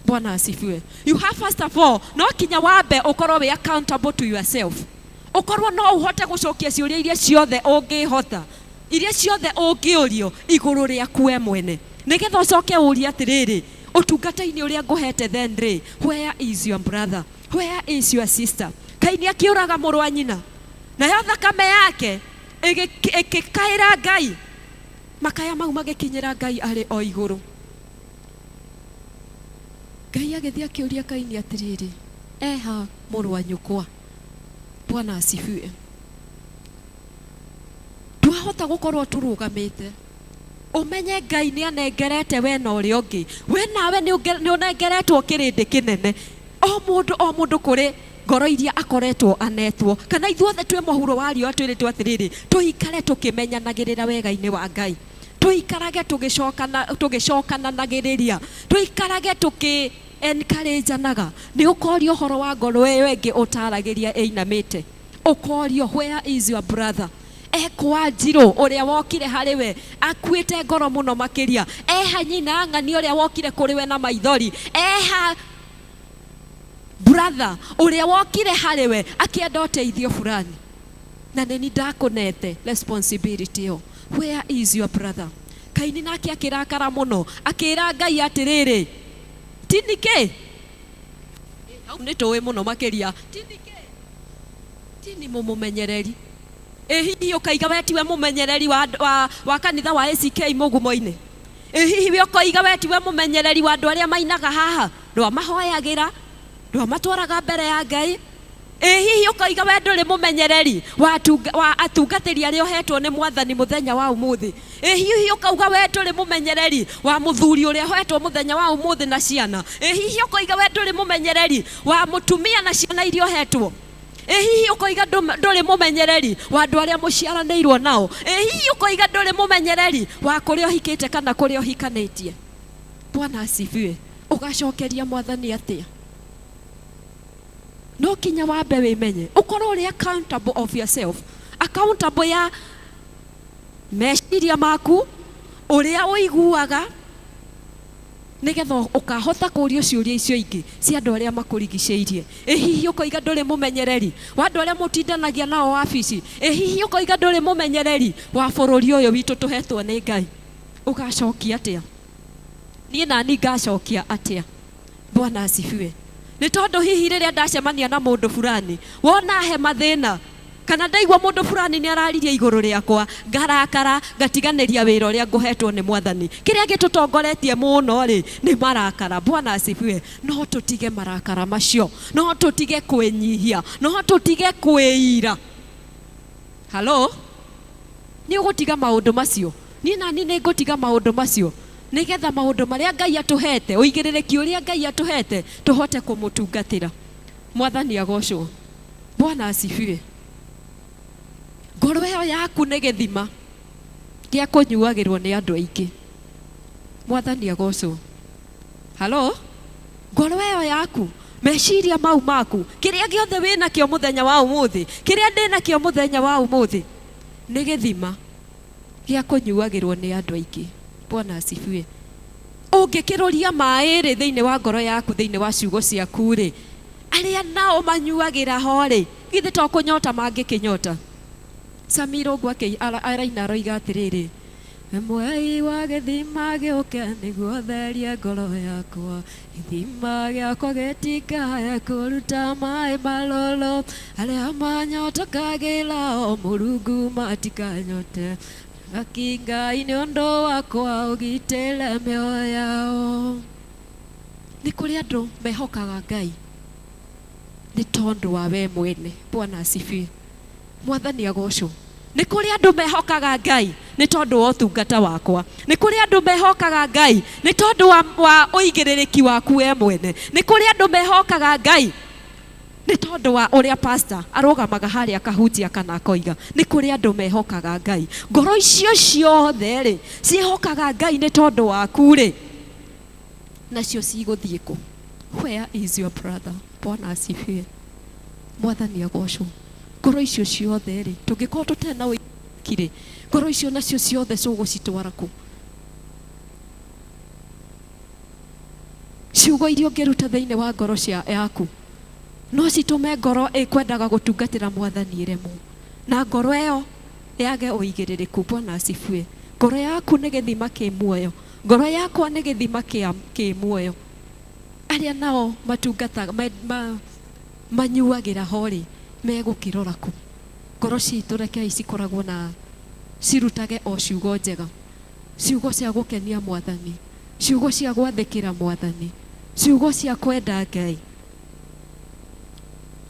Bwana asifiwe. You have first of all, no kinya wambe ũkorwo wĩ accountable to yourself. Ũkorwo no ũhote gũcokia ciũria iria ciothe ũngĩhota, iria ciothe ũngĩũrio igũrũ rĩaku we mwene, nĩgetha ũcoke ũrie atĩrĩrĩ, ũtungata-inĩ ũrĩa ngũhete then rĩ, where is your brother? Where is your sister? Kaini akĩũraga mũrũ wa nyina, nayo thakame yake ĩgĩkaĩra Ngai, makaya mau magĩkinyĩra Ngai arĩ o igũrũ. Ngai agĩthiĩ akĩũria Kaini atĩrĩrĩ, eha mũrũ wa nyũkwa? Bwana asifiwe. Twahota gũkorwo tũrũgamĩte, ũmenye Ngai nĩ anengerete we na ũrĩa ũngĩ, we nawe nĩ ũnengeretwo kĩrĩndĩ kĩnene. O mũndũ kũrĩ ngoro iria akoretwo anetwo, kana ithuothe twĩ mũhuro wa riũa twĩrĩtwo atĩrĩrĩ, tũikare tũkĩmenyanagĩrĩra wega-inĩ wa Ngai, tũikarage tũgĩcokananagĩrĩria, tũikarage tũkĩ encourageanaga. Nĩ ũkorio ũhoro wa ngoro ĩyo ĩngĩ ũtaragĩria ĩinamĩte, ũkorio where is your brother? Ekwa Njirũ ũrĩa wokire harĩ we akuĩte ngoro mũno makĩria, eha nyina ng'ani ũrĩa wokire kũrĩ we na maithori, eha brother ũrĩa wokire harĩ we akĩenda ũteithio fulani, na nĩ ndakũnete responsibility ĩyo. Where is your brother? Kaini nake akĩrakara mũno akĩra Ngai atĩrĩrĩ, tini kĩ? Hau nĩ tũĩ mũno makĩria, tini kĩ? Tini mũmũmenyereri. Ĩ hihi ũkaiga we tiwe mũmenyereri wa kanitha wa ACK mũgumo-inĩ? Ĩ hihi we ũkoiga we tiwe mũmenyereri wa andũ arĩa mainaga haha, ndwamahoyagĩra, ndwamatwaraga mbere ya Ngai? Ĩ hihi ũkoiga we ndũrĩ mũmenyereri wa atungatĩri arĩa ũhetwo nĩ mwathani mũthenya wa ũmũthĩ? Ĩ hihi ũkauga we ndũrĩ mũmenyereri wa mũthuri ũrĩa ũhetwo mũthenya wa ũmũthĩ na ciana? Ĩ hihi ũkoiga we ndũrĩ mũmenyereri wa mũtumia na ciana iria ũhetwo? Ĩ hihi ũkoiga ndũrĩ mũmenyereri wa andũ arĩa mũciaranĩirwo nao? Ĩ hihi ũkoiga ndũrĩ mũmenyereri wa kũrĩa ũhikĩte kana kũrĩa ũhikanĩtie? Bwana asifiwe. Ũgacokeria mwathani atĩa? No kinya wambe wĩmenye, ũkorwo ũrĩ accountable of yourself, accountable ya meciria maku, ũrĩa ũiguaga, nĩgetha ũkahota kũũrio ciũria icio ingĩ cia andũ arĩa makũrigicĩirie. Ĩ hihi ũkoiga ndũrĩ mũmenyereri wa andũ arĩa mũtindanagia nao wabici? Ĩ hihi ũkoiga ndũrĩ mũmenyereri wa bũrũri ũyũ witũ tũhetwo nĩ Ngai? Ũgacokia atĩa? Niĩ nani ngacokia atĩa? Bwana asifiwe. Nĩ tondũ hihi rĩrĩa ndacemania na mũndũ fulani, wona he mathĩna, kana ndaigua mũndũ fulani nĩ araririe igũrũ rĩakwa, ngarakara, ngatiganĩria wĩra ũrĩa ngũhetwo nĩ mwathani. Kĩrĩa gĩtũtongoretie mũno rĩ, nĩ marakara. Bwana asifiwe. No tũtige marakara macio, no tũtige kwĩnyihia, no tũtige kwĩira. Halo? Nĩ ũgũtiga maũndũ macio? Niĩ nani nĩ ngũtiga maũndũ macio? Nĩgetha maũndũ marĩa Ngai atũhete, ũigĩrĩrĩki ũrĩa Ngai atũhete, tũhote kũmũtungatĩra. Mwathani agocwo. Bwana asifiwe. Ngoro ĩyo yaku nĩ gĩthima gĩa kũnyuagĩrwo nĩ andũ aingĩ. Mwathani agocwo. Halo? Ngoro ĩyo yaku, meciria mau maku, kĩrĩa gĩothe wĩnakĩo mũthenya wa ũmũthĩ, kĩrĩa ndĩnakĩo mũthenya wa ũmũthĩ, nĩ gĩthima gĩa kũnyuagĩrwo nĩ andũ aingĩ. Bwana asifiwe. Ũngĩkĩrũria maĩ rĩ thĩinĩ wa ngoro yaku, thĩinĩ wa ciugo ciaku rĩ, arĩa nao manyuagĩra ho rĩ, githĩ to kũnyota mangĩkĩnyota? Samira ũguo araina aroiga atĩrĩrĩ, Mwei wa gĩthima gĩũke nĩguo therie ngoro yakwa, gĩthima gĩakwa gĩtikae kũruta maĩ marũrũ, arĩa manyotokagĩra o Mũrungu matikanyote, aki Ngai nĩ ũndũ wakwa ũgitĩre mĩoyo yao. Nĩ kũrĩ andũ mehokaga Ngai nĩ tondũ wa we mwene. Bwana asifiwe. Mwathani agocwo. Nĩ kũrĩ andũ mehokaga Ngai nĩ tondũ wa ũtungata wakwa. Nĩ kũrĩ andũ mehokaga Ngai nĩ tondũ wa ũigĩrĩrĩki waku we mwene. Nĩ kũrĩ andũ mehokaga Ngai nĩ tondũ wa ũrĩa pastor arũgamaga harĩa akahutia kana akoiga. Nĩ kũrĩ andũ mehokaga Ngai. Ngoro icio ciothe rĩ ciĩhokaga Ngai nĩ tondũ waku rĩ, nacio cigũthiĩ kũ? Where is your brother? Bwana asifiwe. Mwathani agocwo. Ngoro icio ciothe rĩ, tũngĩkorwo tũtarĩ na ũigĩrĩrĩki rĩ, ngoro icio nacio ciothe cũgũcitwara kũ? Ciugo iria ũngĩruta thĩinĩ wa ngoro cia yaku no citũme ngoro ĩkwendaga gũtungatĩra Mwathani ĩremwo, na ngoro ĩyo yage ũigĩrĩrĩku. Bwana asifiwe. Ngoro yaku nĩ gĩthima kĩ muoyo, ngoro yakwa nĩ gĩthima kĩ muoyo. Arĩa nao matungataga manyuagĩra ho rĩ, megũkĩrora kũ? Ngoro citũ rekei cikoragwo na cirutage o ciugo njega, ciugo cia gũkenia Mwathani, ciugo cia gwathĩkĩra Mwathani, ciugo cia kwenda Ngai.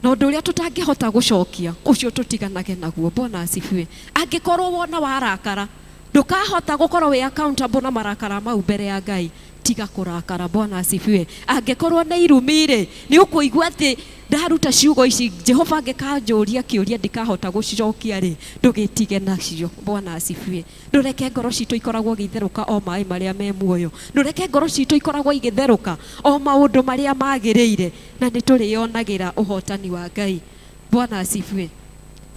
Na ũndũ ũrĩa tũtangĩhota gũcokia, ũcio tũtiganage naguo. Bwana asifiwe. Angĩkorwo wona warakara, ndũkahota gũkorwo wĩ accountable na marakara mau mbere ya Ngai, tiga kũrakara. Bwana asifiwe. Angĩkorwo nĩ irumi rĩ, nĩ ũkũigua atĩ ndaruta ciugo ici, Jehova angĩkanjũria kĩũria ndikahota gũcicokia rĩ, ndũgĩtige nacio. Bwana asifiwe. Ndũreke ngoro citũ ikoragwo igĩtherũka o maĩ marĩa me muoyo. Ndũreke ngoro citũ ikoragwo igĩtherũka o maũndũ marĩa magĩrĩire, na nĩ tũrĩonagĩra ũhotani wa Ngai. Bwana asifiwe.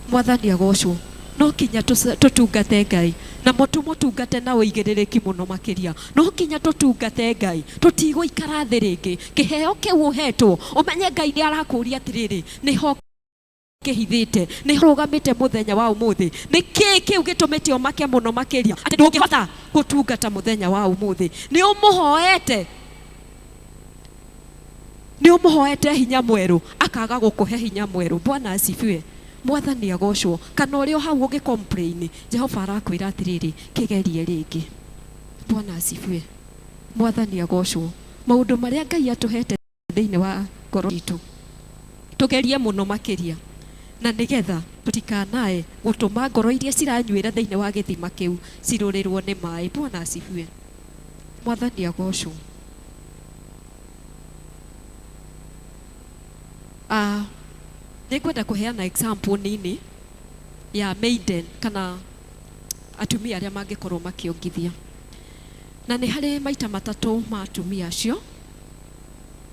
Mwathani agocwo. No kinya tũtungate Ngai, na tũmũtungate na ũigĩrĩrĩki mũno makĩria. No kinya tũtungate Ngai, tũtigũikara thĩ rĩngĩ. Kĩheo kĩu ũhetwo, ũmenye Ngai nĩ arakũria atĩrĩrĩ, nĩho kĩhithĩte, nĩ rũgamĩte mũthenya wa ũmũthĩ. Nĩ kĩĩ kĩu gĩtũmĩte ũmake mũno makĩria atĩ ndũngĩhota gũtungata mũthenya wa ũmũthĩ? Nĩ ũmũhoete, nĩ ũmũhoete hinya mwerũ, akaga gũkũhe hinya mwerũ. Bwana asifiwe. Mwathani agocwo. Kana ũrĩ o hau ũgĩ complain, Jehova arakwĩra atĩrĩrĩ, kĩgerie rĩngĩ. Bwana asifiwe. Mwathani agocwo. Maũndũ marĩa Ngai atũhete thĩinĩ wa ngoro itũ, tũgerie mũno makĩria, na nĩgetha tũtikanae gũtũma ngoro iria ciranyuĩra thĩinĩ wa gĩthima kĩu cirũrĩrwo nĩ maĩ. Bwana asifiwe. Mwathani agocwo. Nĩngwenda kũheana example nini ya maiden kana atumia arĩa mangĩkorwo makĩongithia. Na nĩ harĩ maita matatũ ma atumia acio,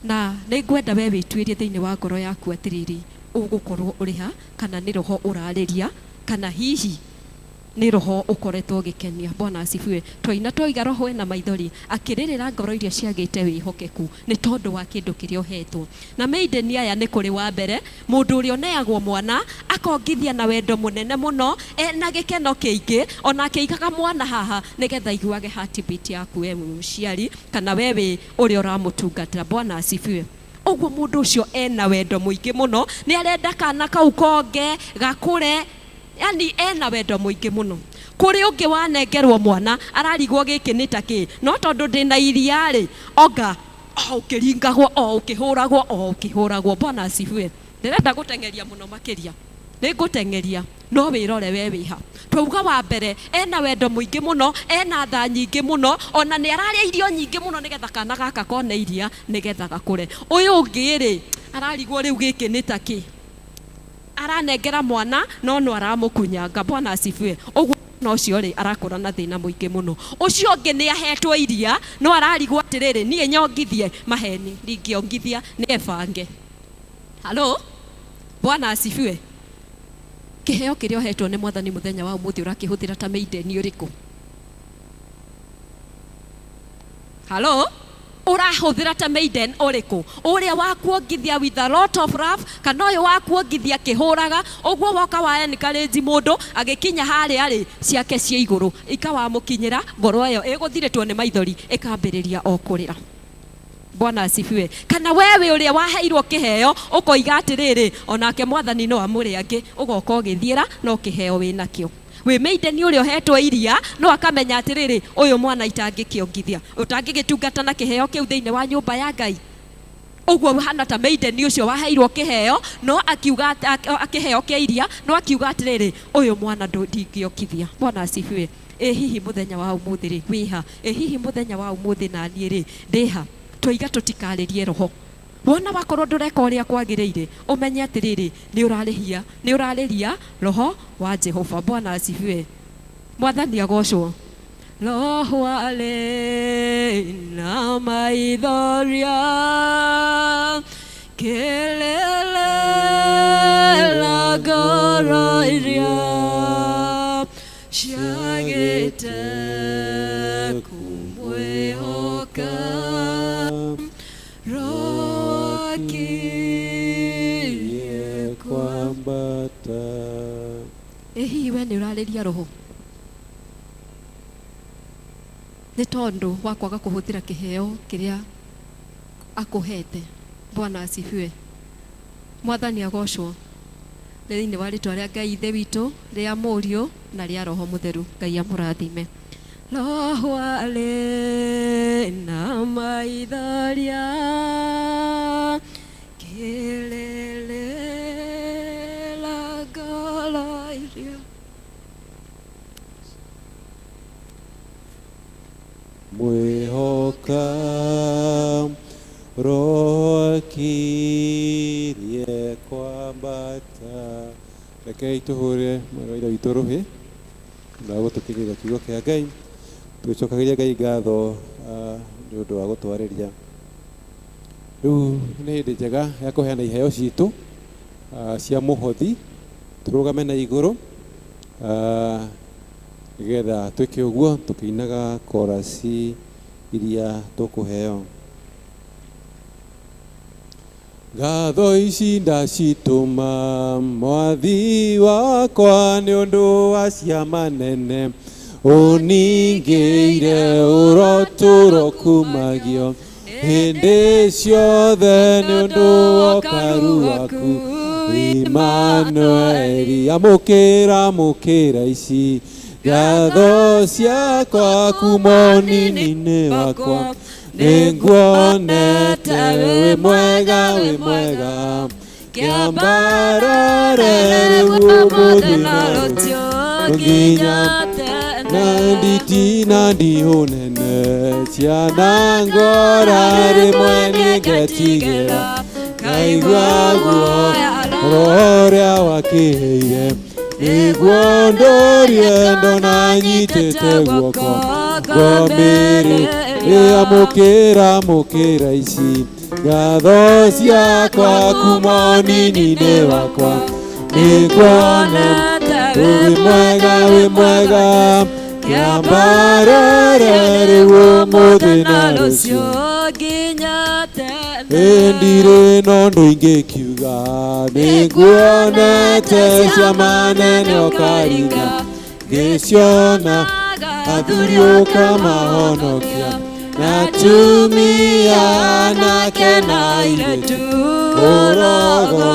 na nĩngwenda we wĩtuĩrie thĩinĩ wa ngoro yaku atĩrĩrĩ, ũgũkorwo ũrĩ ha, kana nĩ roho ũrarĩria, kana hihi nĩ roho ũkoretwo ũgĩkenia. Bwana asifiwe. Twaina twoiga roho ena maithori, akĩrĩrĩra ngoro iria ciagĩte wĩhokeku nĩ tondũ wa kĩndũ kĩrĩa ũhetwo. Na maiden aya nĩ kũrĩ wa mbere, mũndũ ũrĩa ũneagwo mwana akongithia na wendo mũnene mũno, ena gĩkeno kĩingĩ, ona akĩigaga mwana haha nĩgetha aiguage heartbeat yaku we mũciari, kana we wĩ ũrĩa ũramũtungatĩra. Bwana asifiwe. Ũguo mũndũ ũcio ena wendo mũingĩ mũno, nĩ arenda kana kau konge gakũre, yani ena wendo mũingĩ mũno. Kũrĩ ũngĩ wanengerwo mwana ararigwo gĩkĩ nĩ ta kĩ, no tondũ ndĩna iria rĩ, onga o ũkĩringagwo, o ũkĩhũragwo, o ũkĩhũragwo. Bwana asifiwe. Ndĩrenda gũteng'eria mũno makĩria, nĩ ngũteng'eria, No wĩrore we wĩha. Twauga wa mbere ena wendo mũingĩ mũno, ena tha nyingĩ mũno, ona nĩ ararĩa irio nyingĩ mũno nĩgetha kana gaka kone iria nĩgetha gakũre. Ũyũ ũngĩ rĩ ararigwo rĩu gĩkĩ nĩ ta kĩ, aranengera mwana no no aramũkunyanga. Bwana asifiwe. Ũguo no ũcio rĩ arakũra na thĩna mũingĩ mũno. Ũcio ũngĩ nĩ ahetwo iria no ararigwo atĩrĩrĩ, niĩ nyongithie maheni, ndingĩongithia nĩ ebange. Halo, Bwana asifiwe. Kĩheo kĩrĩa ũhetwo nĩ mwathani mũthenya wa ũmũthĩ ũrakĩhũthĩra ta maiden ũrĩkũ? Halo, ũrahũthĩra ta maiden ũrĩkũ? Ũrĩa wa kuongithia with a lot of love, kana ũyũ wa kuongithia kĩhũraga ũguo woka wa encourage mũndũ agĩkinya harĩa rĩ ciake cia igũrũ ikawamũkinyĩra ngoro ĩyo ĩgũthirĩtwo nĩ maithori ĩkambĩrĩria o kũrĩra. Bwana asifiwe. Kana wewe ũrĩa waheirwo kĩheo ũkoiga atĩrĩrĩ, onake mwathani no amũrĩ angĩ, ũgoka ũgĩthiĩra no kĩheo wĩnakĩo. Wĩ maiden ũrĩa ũhetwo iria no akamenya atĩrĩrĩ, ũyũ mwana itangĩkĩongithia, ũtangĩgĩtungata na kĩheo kĩu thĩinĩ wa nyũmba ya Ngai. Ũguo hana ta maiden ũcio waheirwo kĩheo no akiuga kĩheo kĩa iria no akiuga atĩrĩrĩ, ũyũ mwana ndingĩongithia. Bwana asifiwe. Ĩ hihi mũthenya wa ũmũthĩ rĩ wĩha? Ĩ hihi mũthenya wa ũmũthĩ naniĩ rĩ ndĩha? Twaiga tũtikarĩrie roho. Wona wakorwo ndũreka ũrĩa kwagĩrĩire, ũmenye atĩrĩrĩ, nĩ ũrarĩhia, nĩ ũrarĩria roho wa Jehova. Bwana asifiwe. Mwathani agocwo. Roho arĩ na maithoria kĩrĩrĩ na ngoro iria ciagĩte kũmwĩhoka. Roho akirie kwambata. Ĩ hihi we nĩ ũrarĩria roho nĩ tondũ wa kwaga kũhũthĩra kĩheo kĩrĩa akũhete? Bwana asifiwe. Mwathani agocwo. Nĩ thĩinĩ wa rĩtwa rĩa Ngai Ithe witũ, rĩa Mũriũ na rĩa Roho Mũtheru. Ngai amũrathime. Roho arĩ na maithoria kĩrĩrĩ na ngoro iria Mwĩhoka roho akirie kwambata. Rekei tũhũre mwarĩ wa Ithe witũ rũhĩ na gũtũkinyĩria kiugo kĩa Ngai. Tũgĩcokagĩria Ngai ngatho nĩ ũndũ wa gũtwarĩria. Rĩu nĩ hĩndĩ njega ya kũheana iheo citũ cia mũhothi, tũrũgame na igũrũ nĩgetha twĩke ũguo tũkĩinaga korasi iria tũkũheo. Ngatho ici ndacitũma mwathi wakwa nĩ ũndũ wa ciama nene ũningĩire ũrotũro kumagio hĩndĩ ciothe nĩ ũndũ wa ũkaru waku Immanueli. Amũkĩra amũkĩra ici ngatho ciakwa kuma ũnini-inĩ wakwa, nĩnguonete wĩ mwega wĩ mwega, kĩambarare rĩu ũmũthĩ na rũciũ nginya na nditi na ndihũ nene ciana ngora rĩmwe nĩngetigĩra ngaigua guoya roho ũrĩa wakĩheire nĩguo ndũrie ndona nyitĩte guoko ngomĩrĩ. Amũkĩra amũkĩra ici ngatho ciakwa kuma ũnini-inĩ wakwa, nĩnguonete wĩ mwega wĩ mwega, kĩambarare rĩu ũmũthĩ na rũciũ nginya tene. Ndirĩ na ũndũ ingĩkiuga, nĩnguonete ciama nene ũkaringa, ngĩciona athuri ũkamahonokia na atumia anake na airĩtu ũrogo.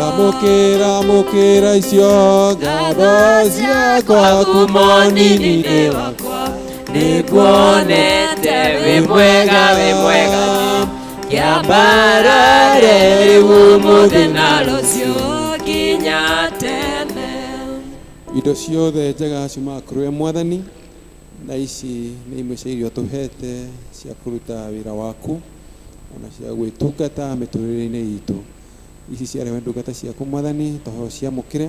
Amũkĩra amũkĩra icio ngatho ciakwa kuma ũnini-inĩ wakwa, nĩnguonete wĩ mwega wĩ mwega, kĩambarare rĩu ũmũthĩ na rũciũ nginya tene. Indo ciothe njega ciumaga kũrĩ we Mwathani, na ici nĩ imwe cia irio tũhete cia kũruta wĩra waku ona cia gwĩtungata mĩtũrĩre-inĩ itũ. Ici ciarehe ndungata ciaku Mwathani, tũhoya ũciamũkĩre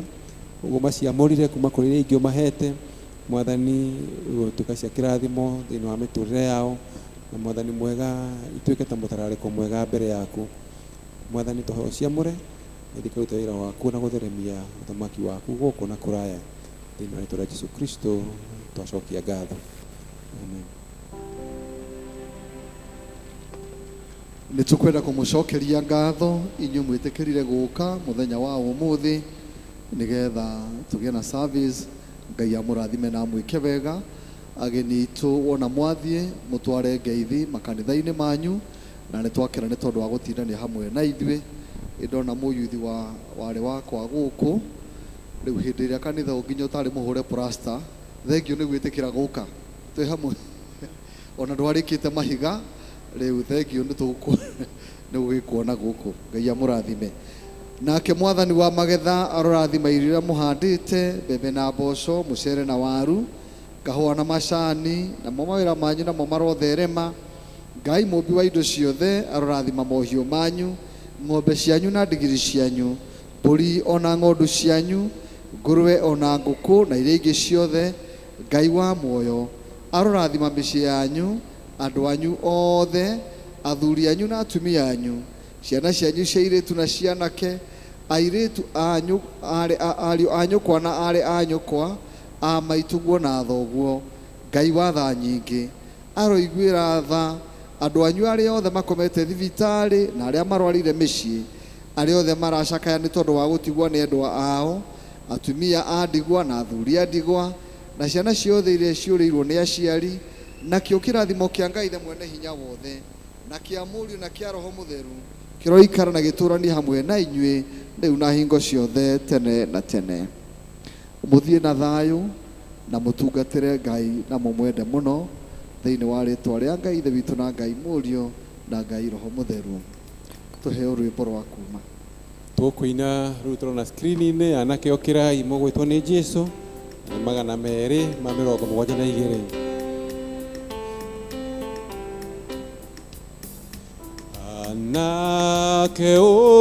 ũguo maciamũrire kuma kũrĩ iria ingĩ ũmahete Mwathani, gũtuĩka cia kĩrathimo thĩinĩ wa mĩtũrĩre yao, na Mwathani mwega ituĩke ta mũtararĩko mwega mbere yaku. Mwathani tũhoya ũciamũre na ithiĩ kũruta wĩra waku na gũtheremia ũthamaki waku gũkũ na kũraya thĩinĩ wa rĩtwa rĩa Jesũ Kristo twacokia ngatho. Amen. Nĩ tũkwenda kũmũcokeria ngatho inyuĩ mwĩtĩkĩrire gũka mũthenya wa ũmũthĩ nĩgetha tũgĩe na service. Ngai amũrathime na amwĩke wega. Ageni itũ wona mwathiĩ mũtware ngeithi makanitha-inĩ manyu, na nĩ twakena nĩ tondũ wa gũtindania hamwe na ithuĩ. Ndona mũyuthi wa warĩ wakwa gũkũ rĩu hĩndĩ ĩrĩa kanitha ũnginya ũtarĩ mũhũre plasta, thengio nĩ gwĩtĩkĩra gũka twĩ hamwe ona ndwarĩkĩte mahiga rĩu, thengio nĩ gũgĩkuona gũkũ. Ngai amũrathime. Nake Mwathani wa magetha arorathima irio iria mũhandĩte, mbembe na mboco, mũcere na waru, kahũa na macani, namo mawĩra manyu namo marotherema. Ngai mũmbi wa indo ciothe arorathima mohiũ manyu, ng'ombe cianyu na ndigiri cianyu, mbũri ona ng'ondu cianyu, ngũrwe ona ngũkũ na iria ingĩ ciothe. Ngai wa muoyo arorathima mĩciĩ yanyu, andũ anyu othe, athuri anyu na atumia anyu, ciana cianyu cia airĩtu na cianake, airĩtu anyu, ariũ a nyũkwa na aarĩ a nyũkwa, a maitũguo na thoguo. Ngai wa tha nyingĩ aroiguĩra tha andũ anyu arĩa othe makomete thibitarĩ na arĩa marwarire mĩciĩ, arĩa othe maracakaya nĩ tondũ wa gũtigwo nĩ endwa ao, atumia a ndigwa na athuri a ndigwa, na ciana ciothe iria ciũrĩirwo nĩ aciari. Nakĩo kĩrathimo kĩa Ngai Ithe mwene hinya wothe, na kĩa Mũriũ na kĩa Roho Mũtheru kĩroikara na gĩtũranie hamwe na inyuĩ rĩu na hingo ciothe tene na tene. Mũthiĩ na thayũ na mũtungatĩre Ngai na mũmwende mũno thĩinĩ wa rĩtwa rĩa Ngai Ithe witũ na Ngai Mũriũ na Ngai Roho Mũtheru. Tũheo rwĩmbo rwa kuma. Tũkũina rĩu tũrona screen-inĩ anake ũkĩrai mũgwĩtwo nĩ Jesũ nĩ 272. Anake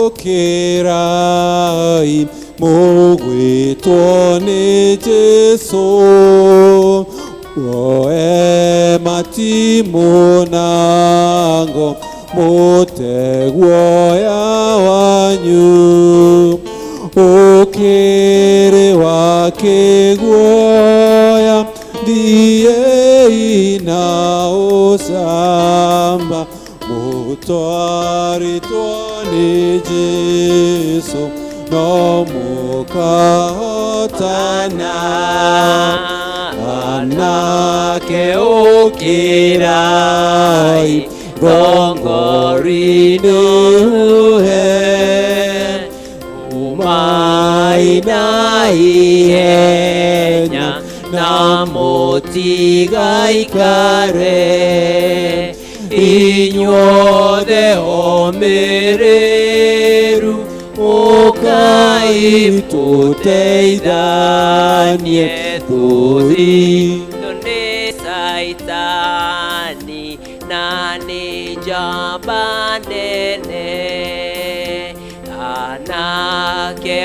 ũkĩrai mũgwĩtwo nĩ Jesũ, woe matimũ na ngo mũteguoya wanyu, ũkĩrĩ wa kĩguoya thiĩi na ũcamba, mũtwarĩtwo nĩ Jesũ no mũkahotana. Anake ũkĩrai thongori-inĩ huhe, umai na ihenya na mũtigaikare, inyuothe omĩrĩru ũkai tũteithanie tũthitũ nĩ Caitani na nĩ njamba nene. Anake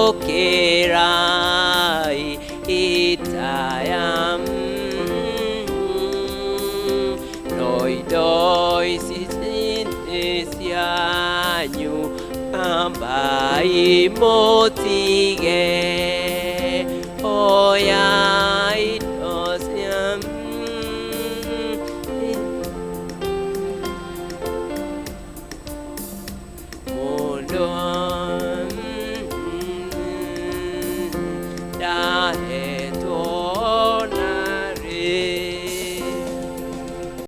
ũkĩrai itaya no indo ici nĩ cianyu, ambai mũtige, oyai